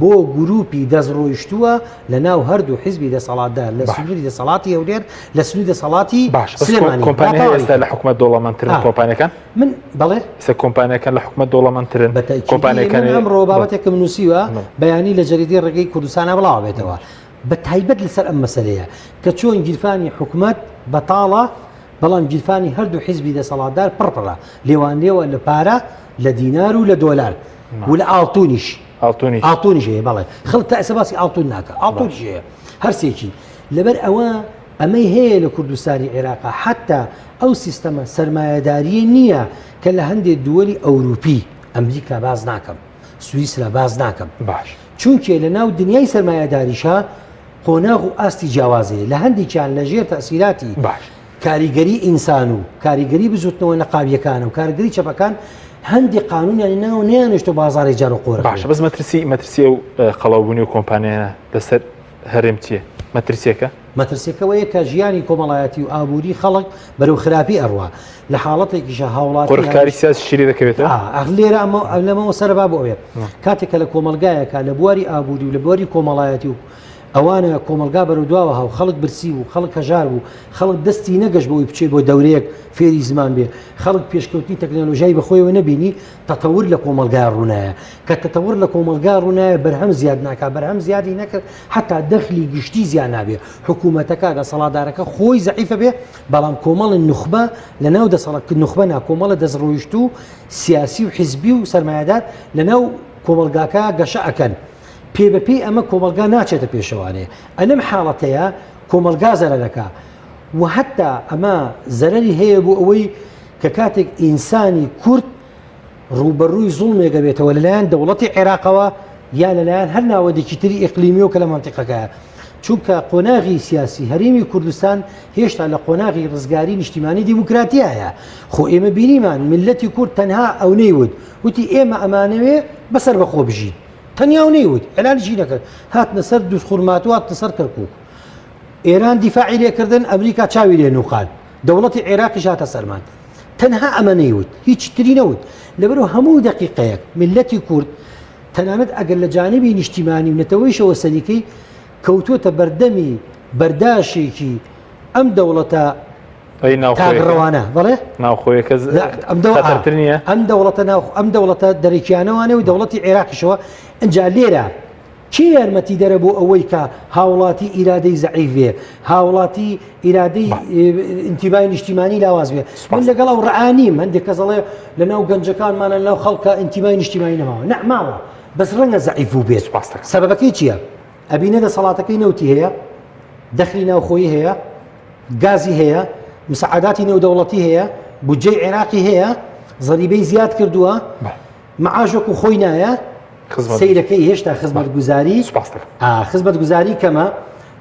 بۆ گروپی دەستڕۆیشتووە لە ناو هەردوو حیزبی دەسەڵاتدار لە سنووری دەسەڵاتی هەولێر لە سنووری دەسەڵاتی باش سلێمانی کۆمپانیا ئێستا لە حکومەت دەوڵەمەندترن کۆمپانیەکان من بەڵێ ئێستا کۆمپانیەکان لە حکومەت دەوڵەمەندترن کۆمپانیەکان ئەمڕۆ بابەتێکم نووسیوە بەیانی لە جەریدەی ڕێگەی کوردستانە بڵاو بێتەوە بە تایبەت لەسەر ئەم مەسەلەیە کە چۆن گیرفانی حکومەت بەتاڵە بەڵام گیرفانی هەردوو حیزبی دەسەڵاتدار پڕپڕە لێوانلێوە لە پارە لە دینار و لە دۆلار و لە ئاڵتونیش ئاڵتونیش ئاڵتونیش هەیە بەڵێ خەڵک تا ئێستا باسی ئاڵتون ناکە ئاڵتونیش هەیە هەرسێکی لەبەر ئەوە ئەمەی هەیە لە کوردستانی عێراقا حتا ئەو سیستەمە سەرمایەداریە نییە کە لە هەندێک دووەلی ئەوروپی ئەمریکا باز ناکەم سوئیسرا باز ناکەم باش چونکێ لە ناو دنیای سەرمایەداریشا قۆناغ و ئاستی جیاواز هەیە لە هەندێکیان لە ژێر تەسیراتی باش کاریگەری ئینسان و کاریگەری بزوتنەوە نەقابیەکان و کارگەری چەپەکان هەندی قانونیان ناو نیانشتۆ بازاری جار و قۆرە باشە بەس مەترسی مەترسی ئەو قەڵەوبوونی و کۆمپانیانە لەسەر هەرێم چییە؟ مەترسیەکە؟ مەترسیەکە وەیە کە ژیانی کۆمەڵایەتی و ئابووری خەڵک بەرەو خراپی ئەڕوا لە حاڵەتێکیشە هاوڵاتی قۆرخکاری سیاسی شیری دەکەوێتەوە ئاخ لێرە ئەمە لەمەوە سەرەبا بۆ ئەوێ کاتێک کە لە کۆمەڵگایەکە لە بواری ئابووری و لە بواری کۆمەڵایەتی و ئەوانە کۆمەڵگا بەرەو دواوە هاو خەڵک برسی بوو خەڵک هەژار بوو خەڵک دەستی نەگەشت بۆی بچێت بۆ دەورەیەک فێری زمان بێ خەڵک پێشکەوتنی تەکنەلۆژیای بەخۆیەوە نەبینی تەتەور لە کۆمەڵگا ڕوونایە کە تەتەور لە کۆمەڵگا ڕوونایە بەرهەم زیاد ناکا بەرهەم زیادی نەکرد حتا دەخلی گشتی زیاد نابێ حکوومەتەکە دەسەڵاتدارەکە خۆی زەعیفە بێ بەڵام کۆمەڵی نوخبە لە ناو دەسەڵات نوخبە نا کۆمەڵە دەستڕۆیشتوو سیاسی و حیزبی و سەرمایەدار لە ناو کۆمەڵگاکە گەشە ئەکەن پێ بە پێی ئەمە کۆمەڵگا ناچێتە پێشەوانێ ئەلەم حاڵەتەیە کۆمەڵگا زەرەرەکە و حتا ئەمە زەرەری هەیە بۆ ئەوەی کە کاتێک ئینسانی کورد ڕووبەڕووی زوڵمێک ئەبێتەوە لەلایەن دەوڵەتی عێراقەوە یا لەلایەن هەر ناوەندێکی تری ئیقلیمیەوە کە لە مەنتیقەکەیە چونکە قۆناغی سیاسی هەرێمی کوردستان هێشتا لە قۆناغی ڕزگاری نیشتیمانی دیموکراتیایە خۆ ئێمە بینیمان میللەتی کورد تەنها ئەو نەیوت وتی ئێمە ئەمانەوێ بەسەر بەخۆ بژین تەنیا و نەیوت ئەلانیشی نەکرد هاتنە سەر دووسخورماتوو هاتنە سەر کەرکوک ئێران دیفاعی لێکردن ئەمریکا چاوی لێ نوقان دەوڵەتی عێراقیش هاتە سەرمان تەنها ئەمە نەیوت هیچ تری نەوت لەبەرو هەموو دەقیقەیەک میللەتی کورد تەنانەت ئەگەر لە جانبی نیشتیمانی و نەتەوەیشەوە سەریکەی کەوتووەتە بەردەمی بەرداشێکی ئەم دەوڵەتە تاکڕەوانە بەڵێ ناوخۆیەکە خەتەرتر نییە ئەم دەوڵەتە ناو ئەم دەوڵەتە دەرەکیانەوانێ و دەوڵەتی عێراقیشەوە ئەجا لێرە کێ یارمەتیدەرە بۆ ئەوەی کە هاوڵاتی ئیرادەی زەعیف بێ، هاوڵاتی ئیرادەی ئینتیمای نیشتیمانی لاواز بێ؟ من لەگەڵ ئەو ڕەئا نیم، هەندێک کەس ئەڵێ لەناو گەنجەکانمانە لەناو خەڵکە ئینتیمای نیشتیمانی نەماوە، نا ماوە. بەس ڕەنگە زەعیف بوو بێت سەبەبەکەی چییە؟ ئەبینە دەسەڵاتەکەی نەوتی هەیە دەخلی ناوخۆیی هەیە گازی هەیە مساعداتی نێودەوڵەتی هەیە بودجەی عێراقی هەیە زەریبەی زیاد کردووە معاش وەکو خۆی نایە سەیرەکەی هێشتا خزمەتگوزاری خزمەتگوزاری کەمە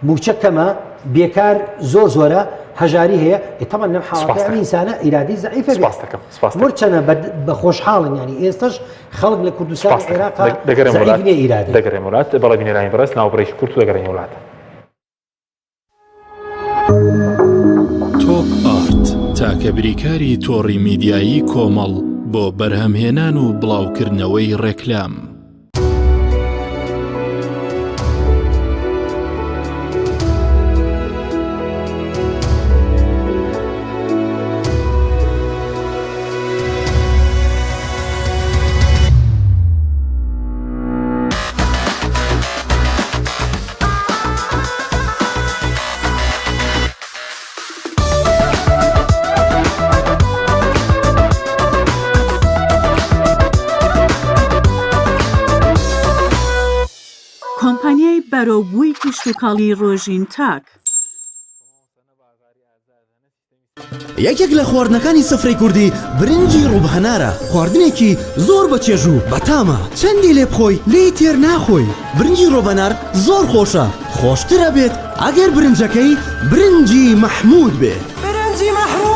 موچە کەمە بێکار زۆر زۆرە هەژاری هەیە تەمان لەم حاڵەتە ئەم ئینسانە ئیرادەی زەعیفە مرچەنە بە خۆشحاڵن ینی ئێستش خەڵک لە کوردستان عێراق دەگەرێم نیە ئیرادە دەگەرێم وڵات بەڵێ بینەرانی بەڕێز ناوبڕێکی کورت و دەگەڕێین وڵاتە. تۆپ ئارت تاکە بریکاری تۆڕی میدیایی کۆمەڵ بۆ بەرهەمهێنان و بڵاوکردنەوەی ڕێکلام. کۆمپانیای بەرەوبووی کشتوکاڵی ڕۆژین تاک. یەکێک لە خواردنەکانی سفرەی کوردی برنجی ڕووبهەنارە، خواردنێکی زۆر بە چێژ و بەتامە، چەندی لێ بخۆی لێی تێر ناخۆی، برنجی ڕۆبەنار زۆر خۆشە، خۆشتر ئەبێت ئەگەر برنجەکەی برنجی مەحموود بێ. برنجی مەحموود.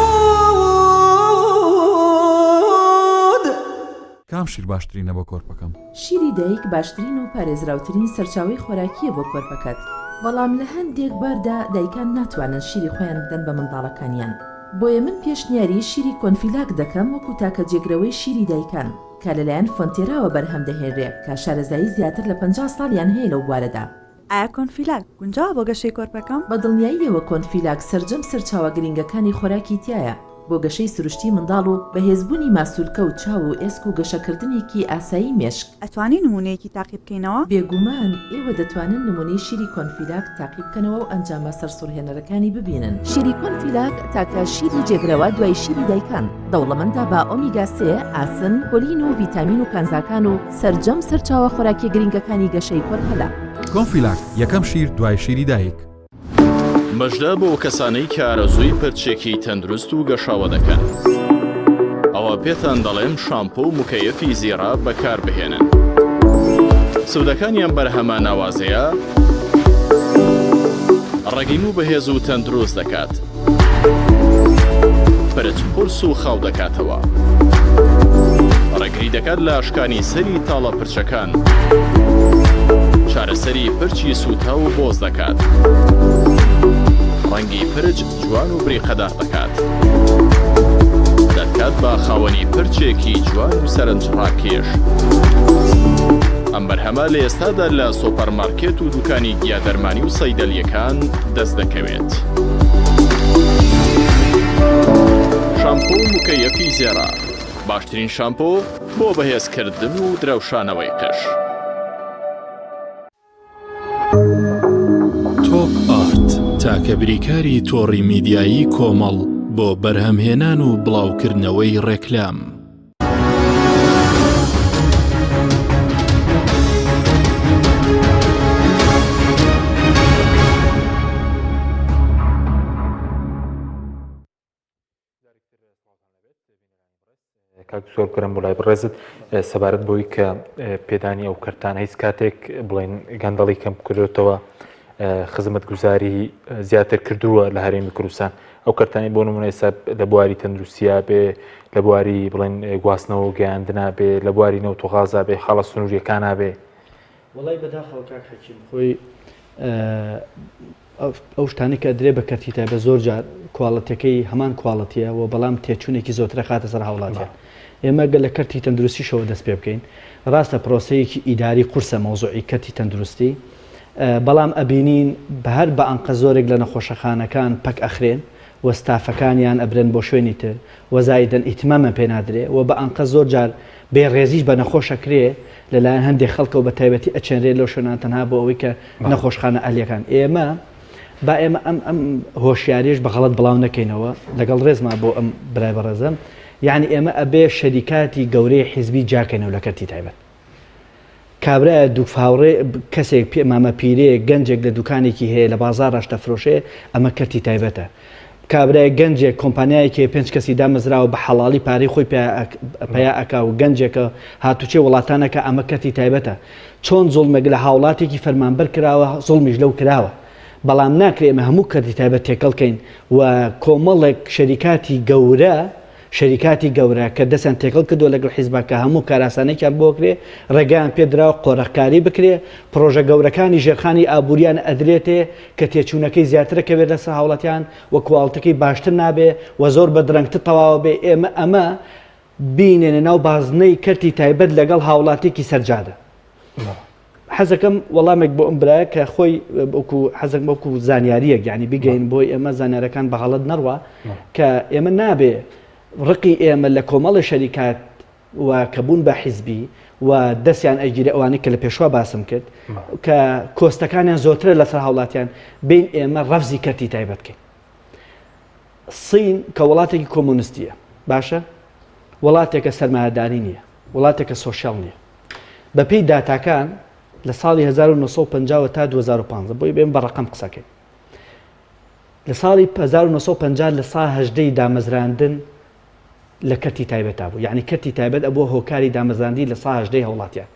کام شیر باشترینە بۆ کۆرپەکەم؟ شیری دایک باشترین و پارێزراوترین سەرچاوەی خۆراکییە بۆ کۆرپەکەت، بەڵام لە هەندێک باردا دایکان ناتوانن شیری خۆیان بدەن بە منداڵەکانیان، بۆیە من پێشنیاری شیری کۆنفیلاک دەکەم وەکو تاکە جێگرەوەی شیری دایکان کە لەلایەن فۆنتێراوە بەرهەم دەهێنرێ کە شارەزایی زیاتر لە 50 ساڵیان هەیە لەو بوارەدا. ئایا کۆنفیلاک گونجاوە بۆ گەشەی کۆرپەکەم؟ بە دڵنیاییەوە کۆنفیلاک سەرجەم سەرچاوە گرنگەکانی خۆراکی تیایە بۆ گەشەی سروشتی منداڵ و بەهێزبوونی ماسولکە و چاو و ئێسک و گەشەکردنێکی ئاسایی مێشک. ئەتوانی نموونەیەکی تاقی بکەینەوە؟ بێگومان ئێوە دەتوانن نموونەی شیری کۆنفیلاک تاقی بکەنەوە و ئەنجامە سەرسوڕهێنەرەکانی ببینن. شیری کۆنفیلاک تاکە شیری جێگرەوە دوای شیری دایکان، دەوڵەمەندە بە ئۆمیگا سێ، ئاسن، کۆلین و ڤیتامین و کانزاکان و سەرجەم سەرچاوە خۆراکیە گرنگەکانی گەشەی کۆرپەلە. کۆنفیلاک، یەکەم شیر دوای شیری دایک. مژدە بۆ کەسانەی کە ئارەزووی پرچێکی تەندروست و گەشاوە دەکەن ئەوا پێتان دەڵێم شامپۆ و مکەیەفی زیڕە بەکاربهێنن سوودەکانی ئەم بەرهەمە ناوازەیە ڕەگی موو بەهێز و تەندروست دەکات. پرچ قورس و خاو دەکاتەوە. ڕێگری دەکات لە شکانی سەری تاڵە پرچەکان. چارەسەری پرچی سووتاو و بۆز دەکات. ڕەنگی پرچ جوان و بریقەدار دەکات. دەتکات بە خاوەنی پرچێکی جوان و سەرنجڕاکێش. ئەم بەرهەمە لە ئێستادا لە سۆپەرمارکێت و دوکانی گیادەرمانی و سەیدەلییەکان دەست دەکەوێت. شامپۆ و مکەیەفی زێڕە، باشترین شامپۆ بۆ بەهێزکردن و درەوشانەوەی قژ. تۆپ ئارت تاکە بریکاری تۆڕی میدیایی کۆمەڵ بۆ بەرهەمهێنان و بڵاوکردنەوەی ڕێکلام. کاک زۆر بکەم بۆ لای بەڕێزت سەبارەت بۆی کە پێدانی ئەو کەرتانە هیچ کاتێک بڵێن گەندەڵی کەم کردێتەوە خزمەتگوزاری زیاتر کردووە لە هەرێمی کوردستان ئەو کەرتانی بۆ نمونە ئێستا لە بواری تەندروستیا بێ لە بواری بڵێن گواستنەوە گەیاندنا بێ لە بواری نەوت و غازا بێ خاڵە سنووریەکانە بێ وڵی بەداخەوە کاک حەکیم خۆی ئەو شتانەی کە ئەدرێ بە کەرتی تایبەت زۆر جار کواڵەتیەکەی هەمان کواڵەتیە و بەڵام تێچوونێکی زۆرترە خاتە سەر هاوڵاتیان ئێمە گەر لە کەرتی تەندروستیشەوە دەست پێ بکەین ڕاستە پرۆسەیەکی ئیداری قورسە مەوزوعی کەرتی تەندروستی بەڵام ئەبینین بە هەر بە ئەنقە زۆرێک لە نەخۆشەخانەکان پەک ئەخرێن و ستافەکانیان ئەبرێن بۆ شوێنی تر و زایدەن ئیهتمامیان پێ نادرێ و بە ئەنقە زۆر جار بێ ڕێزیش بە نەخۆش ئەکرێ لە لایەن هەندێک خەڵکەوە بە تایبەتی ئەچێنرێ لەو شوێنان تەنها بۆ ئەوەی کە نەخۆشخانە ئەهلیەکان ئێمە با ئێمە ئەم ئەم هۆشیاریش بە غەڵەت بڵاو نەکەینەوە لەگەڵ ڕێزما بۆ ئەم برای بەڕێزم یعنی ئێمە ئەبێ شەریکاتی گەورەی حیزبی جاکەینەوە لە کەرتی تایبەت. کابرایە دوو هاوڕێ کەسێک پێ مامە پیرەیەک گەنجێک لە دوکانێکی هەیە لە بازاڕا شتە فرۆشێ ئەمە کەرتی تایبەتە. کابرای گەنجێک کۆمپانیایەکی هەیە پێنج کەسی دامەزراوە بە حەڵاڵی پارەی خۆی پەیا ئەکا و گەنجێکە هاتوچێ وڵاتان ئەکا ئەمە کەرتی تایبەتە. چۆن زوڵمێک لە هاوڵاتێکی فەرمانبەر کراوە زوڵمیش لەو کراوە. بەڵام ناکرێ ئێمە هەموو کەرتی تایبەت تێکەڵ کەین و کۆمەڵێک شەریکاتی گەورە شەریکاتی گەورە کە دەستیان تێکەڵ کردووە لەگەڵ حیزبا کە هەموو کارئاسانیەکیان بۆ کرێ، ڕێگایان پێ دراوە قۆرخکاری بکرێ، پڕۆژە گەورەکانی ژێرخانی ئابووریان ئەدرێتێ کە تێچوونەکەی زیاتر ئەکەوێت لەسەر هاوڵاتیان و کواڵتەکەی باشتر نابێ و زۆر بە درەنگتر تەواوە بێ، ئێمە ئەمە بینێنە ناو بازنەی کەرتی تایبەت لەگەڵ هاوڵاتیەکی سەرجادە. حەزەکەم وەڵامێک بۆ ئەم برایە کە خۆی وەکو حەزەکەم وەکو زانیاریەک یعنی بیگەین بۆی ئێمە زانیارەکان بە غەڵەت نەڕوا کە ئێمە نابێ ڕقی ئێمە لە کۆمەڵی شەریکات و کە بوون بە حیزبی و دەستیان ئەگیرە ئەوانەی کە لە پێشوا باسم کرد کە کۆستەکانیان زۆرترە لەسەر هاوڵاتیان بین ئێمە ڕەفزی کەرتی تایبەت بکەین سین کە وڵاتێکی کۆمۆنستیە باشە وڵاتێکە سەرمایەداری نییە وڵاتێکە سۆشیال نییە بەپێی داتاکان لە ساڵی 1950 وە تا 2015 بۆی بێن بە ڕقم قسەکەین لە ساڵی 1950 لە سا هەژدەی دامەزراندن لە کەرتی تایبەتا بوو یعنی کەرتی تایبەت ئەبووە هۆکاری دامەزراندی لە سا هەژدەی هاوڵاتیان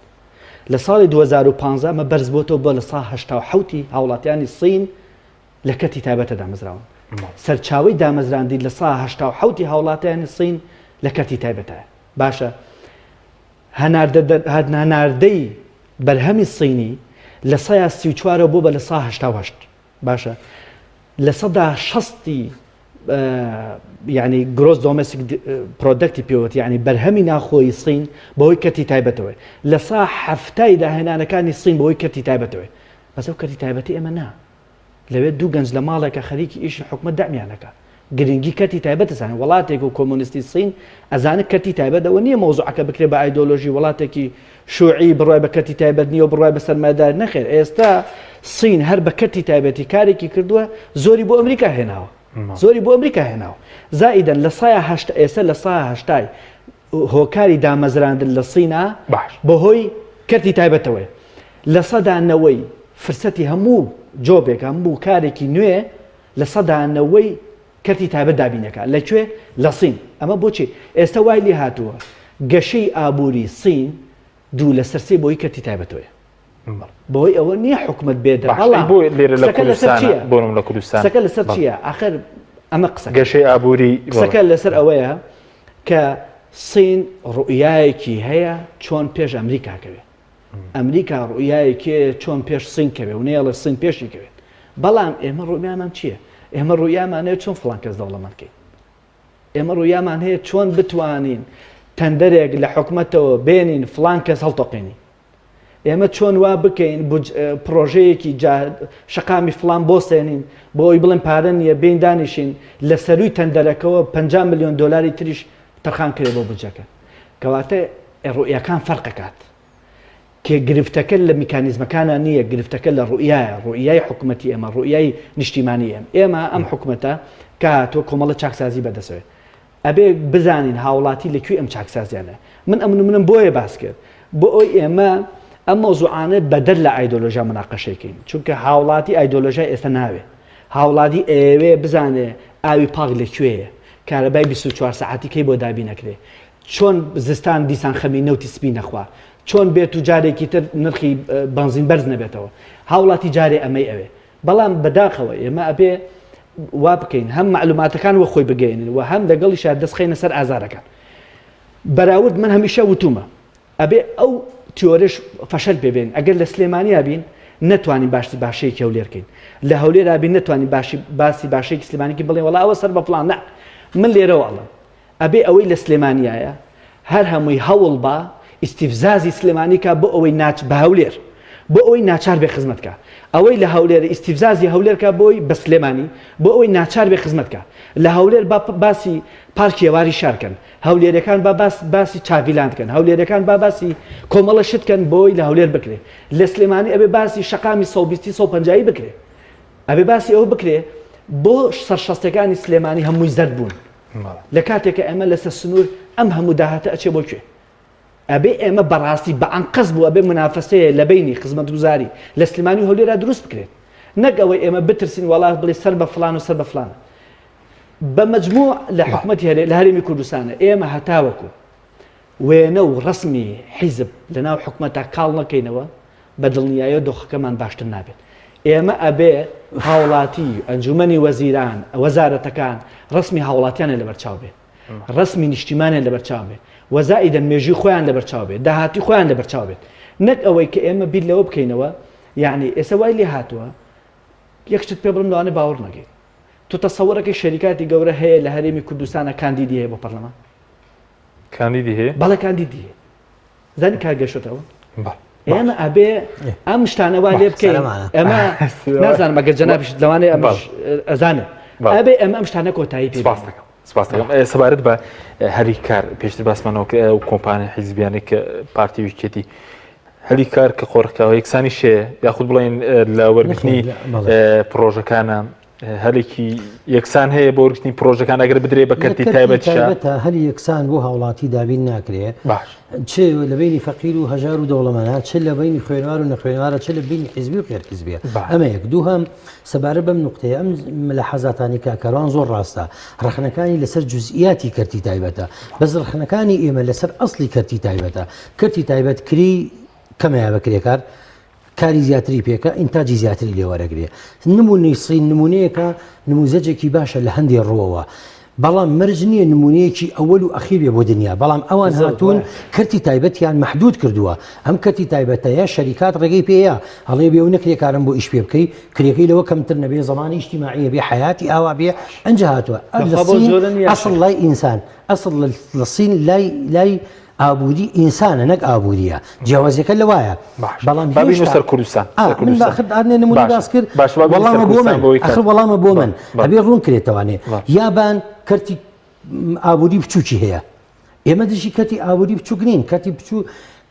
لە ساڵی 2015 ئەمە بەرز بۆتەوە بۆ لە سا 87 هاوڵاتیانی سین لە کەرتی تایبەتە دامەزراون. سەرچاوەی دامەزراندی لە سا 87 هاوڵاتیانی سین لە کەرتی تایبەتایە. باشە هەناردەی بەرهەمی سینی لە سەیا 34 بۆ بە لە سا 88 باشە لە سەدا شەستی یعنی gross domestic product ی پێوت یعنی بەرهەمی ناخۆی سین بەهۆی کەرتی تایبەتەوەی لە سا هەفتای داهێنانەکانی سین بەهۆی کەرتی تایبەتەوەی بەس ئەو کەرتی تایبەتی ئێمە نا لەوێ دوو گەنج لە ماڵێکە خەریکی ئیشن حکومەت دەعمیان ئەکا گرنگی کەرتی تایبەت ئەزانێ وڵاتێک و کۆمۆنیستی سین ئەزانێت کەرتی تایبەت ئەوە نییە مەوزوعەکە بکرێ بە ئایدۆلۆژی وڵاتێکی شوعی بڕوای بە کەرتی تایبەت نییە و بڕوای بە سەرمایەدار نەخێر ئێستا سین هەر بە کەرتی تایبەتی کارێکی کردووە زۆری بۆ ئەمریکا هێناوە زۆری بۆ ئەمریکا هێناوە زائیدەن لە سایە هەشت ئێستا لە سا هەشتای هۆکاری دامەزراندن لە سینا بەهۆی کەرتی تایبەتەوەیە 90% فرسەتی هەموو job ێک هەموو کارێکی نوێ 90% کەرتی تایبەت دابینەکە لە کوێ لە سین ئەمە بۆچی ئێستا وای لێ هاتووە گەشەی ئابووری سین دوو لەسەر سێ بۆی کەرتی تایبەتەوەیە بەهۆی ئەوە نییە حکومت بێ بەڵام بۆ لێرە لە کوردستان بۆنم لە کوردستان قسەکە لەسەر چییە ئاخر ئەمە قسە گەشەی ئابووری قسەکە لەسەر ئەوەیە کە سین ڕوئیایەکی هەیە چۆن پێش ئەمریکا کەوێ ئەمریکا ڕوئیایەکی چۆن پێش سین کەوێ و نەیەڵێ سین پێشی کەوێت بەڵام ئێمە ڕوئیامان چییە ئێمە ڕوئیامانەیە چۆن فڵان کەس دەوڵەمەند کەین ئێمە ڕوئیامان هەیە چۆن بتوانین تەندەرێک لە حکومەتەوە بێنین فڵان کەس هەڵتۆقێنین ئێمە چۆن وا بکەین پرۆژەیەکی شەقامی فلان بۆسێنین بۆ ئەوی بڵێن پارە نییە بین دانیشین لە سەروی تەندەرەکەەوە 50 میلیۆن دلاری تریش تەرخان کرێ بۆ بجەکە کەواتە ڕوئیەکان فەرقەکات کە گرفتەکە لە میکانیزمەکانە نییە گرفتەکە لە ڕوئایە ڕوئیای حکوومەتتی ئێمە ڕوئیای نیشتیمانی ئێم ئێمە ئەم حکوومەتە کە تۆ کۆمەڵە چاکسازی بەدەسەوێت ئەبێ بزانین هاوڵاتی لە کوێی ئەم چاکسازیانە. من ئەم نمونەم بۆیە باس کرد بۆ ئەوەی ئێمە ئەم مەوزوعانە بەدەر لە ئایدۆلۆژیا مناقەشەی کەین چونکە هاوڵاتی ئایدۆلۆژیای ئێستا ناوێ هاوڵاتی ئەیەوێ بزانێ ئاوی پاک لە کوێیە کارەبای 24 سەعاتی کەی بۆ دابین ئەکرێ چۆن زستان دیسان خەمی نەوتی سپی نەخوا چۆن بێت و جارێکی تر نرخی بەنزین بەرز نەبێتەوە هاوڵاتی جارێ ئەمەی ئەوێ بەڵام بەداخەوە ئێمە ئەبێ وا بکەین هەم مەعلوماتەکان وە خۆی بگەێنن و هەم لەگەڵیشا دەست خەینە سەر ئازارەکان بەراورد من هەمیشە وتومە ئەبێ ئەو تیۆرش فەشەل پێبێن ئەگەر لە سلێمانیا بین نەتوانین باشتی باشەیەکی هەولێرکەین لە هەولێرا بین نەتوانین باشی باسی باشێکی سلێمانیکی بڵێن وەڵا ئەوە سەر بە فڵان نا من لێرەوە ئەڵم ئەبێ ئەوەی لە سلێمانیایە هەر هەمووی هەوڵ با ئیستیفزازی سلێمانی کا بۆ ئەوەی ناچ بە هەولێر بۆ ئەوەی ناچار بێ خزمەت کا ئەوەی لە هەولێر ئیستیفزازی هەولێر کا بۆی بە سلێمانی بۆ ئەوەی ناچار بێ خزمەت کا لە هەولێر با باسی پارکی هەواری شار کەن هەولێرەکان با باس باسی چاڤیلاند کەن هەولێرەکان با باسی کۆمەڵە شت کەن بۆی لە هەولێر بکرێ لە سلێمانی ئەبێ باسی شەقامی 120 150 بکرێ ئەبێ باسی ئەوە بکرێ بۆ سەر شەستەکانی سلێمانی هەمووی زەرد بوون لە کاتێکە ئێمە لەسەر سنوور ئەم هەموو داهاتە ئەچێ بۆ کوێ؟ ئەبێ ئێمە بەڕاستی بە ئەنقەست بوو ئەبێ منافەسەیە لە بەینی خزمەتگوزاری لە سلێمانی و هەولێرا دروست بکرێت نەک ئەوەی ئێمە بترسین وەڵا بڵێ سەر بە فلان و سەر بە فلانە بە مەجموع لە حکومەتی هەرێ لە هەرێمی کوردستانە ئێمە هەتاوەکو وێنە و ڕسمی حیزب لە ناو حکومەتا کاڵ نەکەینەوە بە دڵنیایەوە دۆخەکەمان باشتر نابێت ئێمە ئەبێ هاوڵاتی ئەنجومەنی وەزیران وەزارەتەکان ڕسمی هاوڵاتیانە لەبەرچاو بێت ڕەسمی نیشتیمانیان لەبەرچاو بێت و زائیدەن مێژووی خۆیان لەبەرچاو بێت داهاتووی خۆیان لەبەرچاو بێت نەک ئەوەی کە ئێمە بیر لەوە بکەینەوە یعنی ئێستا وای لێ هاتووە یەک شتت پێ بڵێم لەوانەیە باوەڕ نەکەیت تۆ تەسەوەرەکەی شەریکاتی گەورە هەیە لە هەرێمی کوردستانە کاندیدی هەیە بۆ پەرلەمان کاندیدی هەیە بەڵێ کاندیدی هەیە زانی کار گەشتەوە ئێمە ئەبێ ئەم شتانە وا لێ بکەین ئێمە نازانم ئەگەر جەنابیشت لەوانەیە ئەمەش ئەزانێ ئەبێ ئەمە ئەم شتانە کۆتایی پێ سپاس دەکەم سپاس دەکەم سەبارەت بە هەلی کار پێشتر باسمانەوە کە ئەو کۆمپانیا حیزبیانەی کە پارتی و یەکێتی هەلی کار کە قۆرخکراوە یەکسانی شێ یاخود بڵێن لە وەرگرتنی پرۆژەکانە هەلێکی یەکسان هەیە بۆ وەرگرتنی پرۆژەکان ئەگەر بدرێ بە کەرتی تایبەت تایبەتە هەلی یەکسان بۆ هاوڵاتی دابین ناکرێ باش چ لە بینی فەقیر و هەژار و دەوڵەمەنە چ لە بینی خوێنوار و نەخوێنوارە چ لە بینی حیزبی و غێر حیزبیە ئەمە یەک دووهەم سەبارەت بەم نوقتەیە ئەم ملاحەزاتانی کاک کاروان زۆر ڕاستە ڕەخنەکانی لەسەر جزئیاتی کەرتی تایبەتە بەس ڕەخنەکانی ئێمە لەسەر ئەسڵی کەرتی تایبەتە کەرتی تایبەت کری کەمەیە بە کرێکار کاری زیاتری پێکە ئینتاجی زیاتری لێ وەرەگرێ نمونەی سین نمونەیەکە نموزەجێکی باشە لە هەندێ ڕووەوە بەڵام مەرج نییە نمونەیەکی ئەوەل و ئەخیر بێ بۆ دنیا بەڵام ئەوان هاتوون کەرتی تایبەتیان مەحدود کردووە ئەم کەرتی تایبەتەیە شەریکات ڕێگەی پێیە هەڵێ بێ و نەکرێ کارم بۆ ئیش پێ بکەی کرێکەی لەوە کەمتر نەبێ زمانی ئیجتیماعیە بێ حیاتی ئاوا بێ ئەنجا هاتووە ئەسڵ لای ئینسان ئەسڵ لە سین لای لای ئابووری ئینسانە نەک ئابووریە جیاوازیەکە لەوایە بەڵام بابینە سەر کوردستان من باخت ئارنێ نمونە باس کرد باش وەڵامە بۆ من ئەخر وەڵامە بۆ من ئەبێ ڕوون کرێتەوانێ یابان کەرتی ئابووری بچووکی هەیە ئێمە دژی کەرتی ئابووری بچووک نین کەرتی بچوو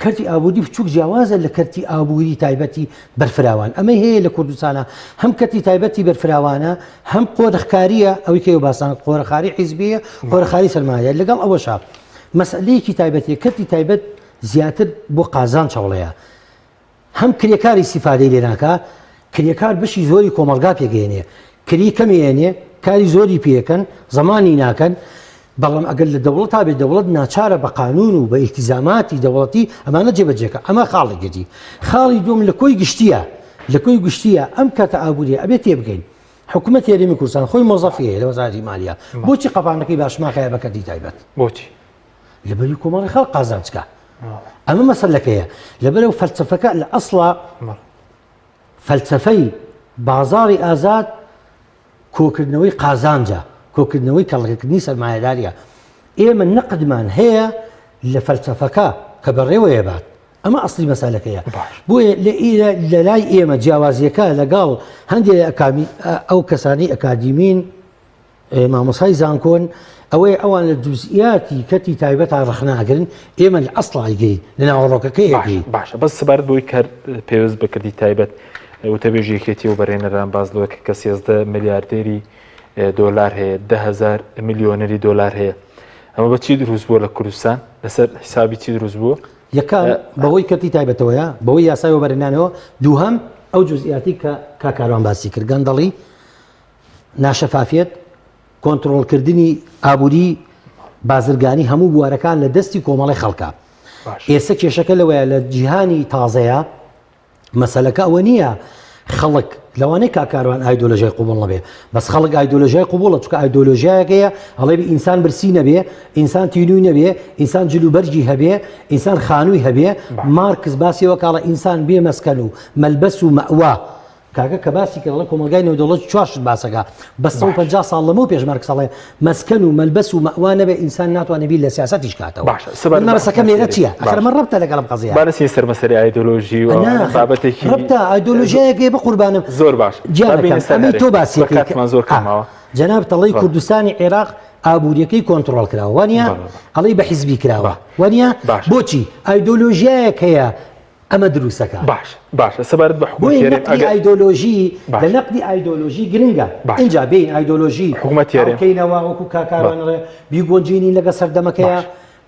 کەرتی ئابووری بچووک جیاوازە لە کەرتی ئابووری تایبەتی بەرفراوان ئەمەی هەیە لە کوردستانە هەم کەرتی تایبەتی بەرفراوانە هەم قۆرخکاریە ئەوەی کە باسان قۆرخاری حیزبیە قۆرخاری سەرمایە لەگەڵ ئەوەشا مەسئلەیەکی تایبەتیە کەرتی تایبەت زیاتر بۆ قازانج هەوڵەیە هەم کرێکار ئیستیفادەی لێ ناکا کرێکار بەشی زۆری کۆمەڵگا پێگەێنێ کری کەمێنێ کاری زۆری پێکەن زمانی ناکەن بەڵام ئەگەر لە دەوڵەت تا بێ دەوڵەت ناچارە بە قانون و بە ئیلتیزاماتی دەوڵەتی ئەمانە جێبەجێکە ئەمە خاڵێکێتی خاڵی دوم لە کۆی گشتیە لە کۆی گشتیە ئەم کەرتە ئابووریە ئەبێ تێبگەین حکومەتی هەرێمی کوردستان خۆی مۆزەفی هەیە لە وەزارەتی مالیە بۆچی قەپانەکەی باشماخەیە بە کەرتی تایبەت بۆچی لەبەری کۆمەڵی خەڵک قازانجکە ئەمە مەسەلەکەیە لەبەرەوە فەلسەفەکە لە ئەسڵا فەلسەفەی بازاری ئازاد کۆکردنەوەی قازانجە کۆکردنەوەی کەڵکردنی سەرمایەداریە ئێمە نەقدمان هەیە لە فەلسەفەکە کە بەڕێوەیە بات ئەمە ئەسڵی مەسەلەکەیە بۆیە لە ئیرە لە لای ئێمە جیاوازیەکە لەگەڵ هەندێک ئەکامی ئەو کەسانی ئەکادیمین مامۆسای زانکۆن ئەوەیە ئەوان لە جزئیاتی کەتی تایبەت ڕەخناگرن ئێمە لە ئەسڵ ئەیگرین لە ناوەڕۆکەکەی ئەگرین باشە بەس سەبارەت بۆی کار پێویست بە کردی تایبەت وتەبێژی یەکێتی و بەرێنەران باز لەوە کە 13 ملیاردێری دۆلار هەیە دههزار ملیۆنەری دۆلار هەیە ئەمە بە چی دروست بووە لە کوردستان لەسەر حیسابی چی دروست بووە یەکەم بەهۆی کەرتی تایبەتەوەیە، بەهۆی یاسای وەبەرهێنانەوە، دووهەم ئەو جوزئیاتی کە کاک کاروان باسی کرد، گەندەڵی، ناشەفافیەت، کۆنتڕۆڵکردنی ئابووری بازرگانی هەموو بوارەکان لە دەستی کۆمەڵی خەڵکە. ئێستا کێشەکە لەوەیە لە جیهانی تازەیە مەسەلەکە ئەوە نییە خەڵک لەوانەیە کاک کاروان ئایدۆلۆژیای قوبڵ نەبێ بەس خەڵک ئایدۆلۆژیای قوبڵە چونکە ئایدۆلۆژیایەکەیە ئەڵێ بی ئینسان برسی نەبێ ئینسان تینووی نەبێ ئینسان جلوبەرگی هەبێ ئینسان خانووی هەبێ مارکس باسی وە کاڵە ئینسان بێ مەسکەن و مەلبەس و مەوا کاکە کە باسی کرد ئەڵێ کۆمەڵگای نێودەوڵەتی چوار شت باسەکە بە 150 ساڵ لەمەو پێش مارکس ئەڵێ مەسکەن و مەلبەس و مەوا نەبێ ئینسان ناتوانێ بیر لە سیاسەتیش کاتەوە باشە سەبارەت من بە مەبەستەکەم لێرە چییە باشە. ئەخر ئەمە ڕەبتە لەگەڵ ئەم قەزیە با نەچینە سەر مەسەلەی ئایدۆلۆژی و نا ئەوانە بابەتێکی ڕەبتە ئایدۆلۆژیایەک هەیە بەقوربانم زۆر باش با گیانەکەم بینە سەر ئەمەی هەرێم تۆ باسی بە ئەکەی کە کاتمان زۆر کەم ئا ماوە جەنابت ئەڵێی بەڵێ. کوردستانی عێراق ئابووریەکەی کۆنتڕۆڵ کراوە وانیە بەڵێ بەڵێ. ئەڵێی بە حیزبی کراوە بە. وانیە باشە. بۆچی ئایدۆلۆژیایەک هەیە ئەمە دروستەکە. باشە باشە سەبارەت بە حکومەتی بۆیە هەرێم نەقدی ئەگەر ئایدۆلۆژی لە باشە. نەقدی ئایدۆلۆژی گرنگە باشە. ئینجا بێین ئایدۆلۆژی حکومەتی هەرێم هەڵکەینەوە وەکو کاک کاروان بەڵێ. ئەڵێ بیگونجێنین لەگەڵ سەردەمەکەیا باشە.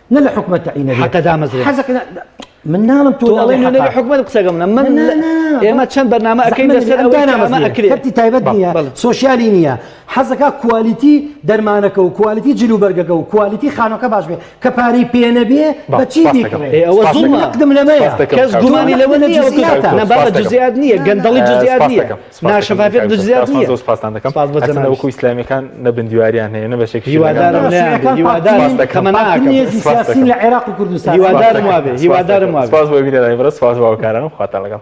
نە لە حکومەت تەعینە حتى دامەزرێن. حەزەکە. من ناڵم تۆ ئەڵێ نوێنەری حکومەت قسەکەم من من ئێمە چەند بەرنامە ئەکەین لەسەر ئەوەی ئەمە ئەکرێ کەرتی تایبەت نییە سۆشیالی نییە حەزەکە quality دەرمانەکە و quality جلوبەرگەکە و quality خانەکە باش بێ کە پارەی پێ نەبێ بەچی بیکڕێ ئەوە زوڵمە نەقدم لەمەیە کەس گومانی لەوە نییە نە بابە جزئیات نییە گەندەڵی جزئیات نییە ناشەفافیەت جزئیات نییە زۆر سپاستان دەکەم سپاس بۆ هەرچەندە وەکو ئیسلامیەکان نە بندیواریان هەیە نە بەشێکی هیوادارم نەیانبێ هیوادارم تەمەنا ئەکەم سیاسین لە عێراق و کوردستان هیوادارم وابێ هیوادارم وابێ سپاس بۆ بینەرانی بەڕێز سپاس بۆ هاوکارانم خواتان لەگەڵ.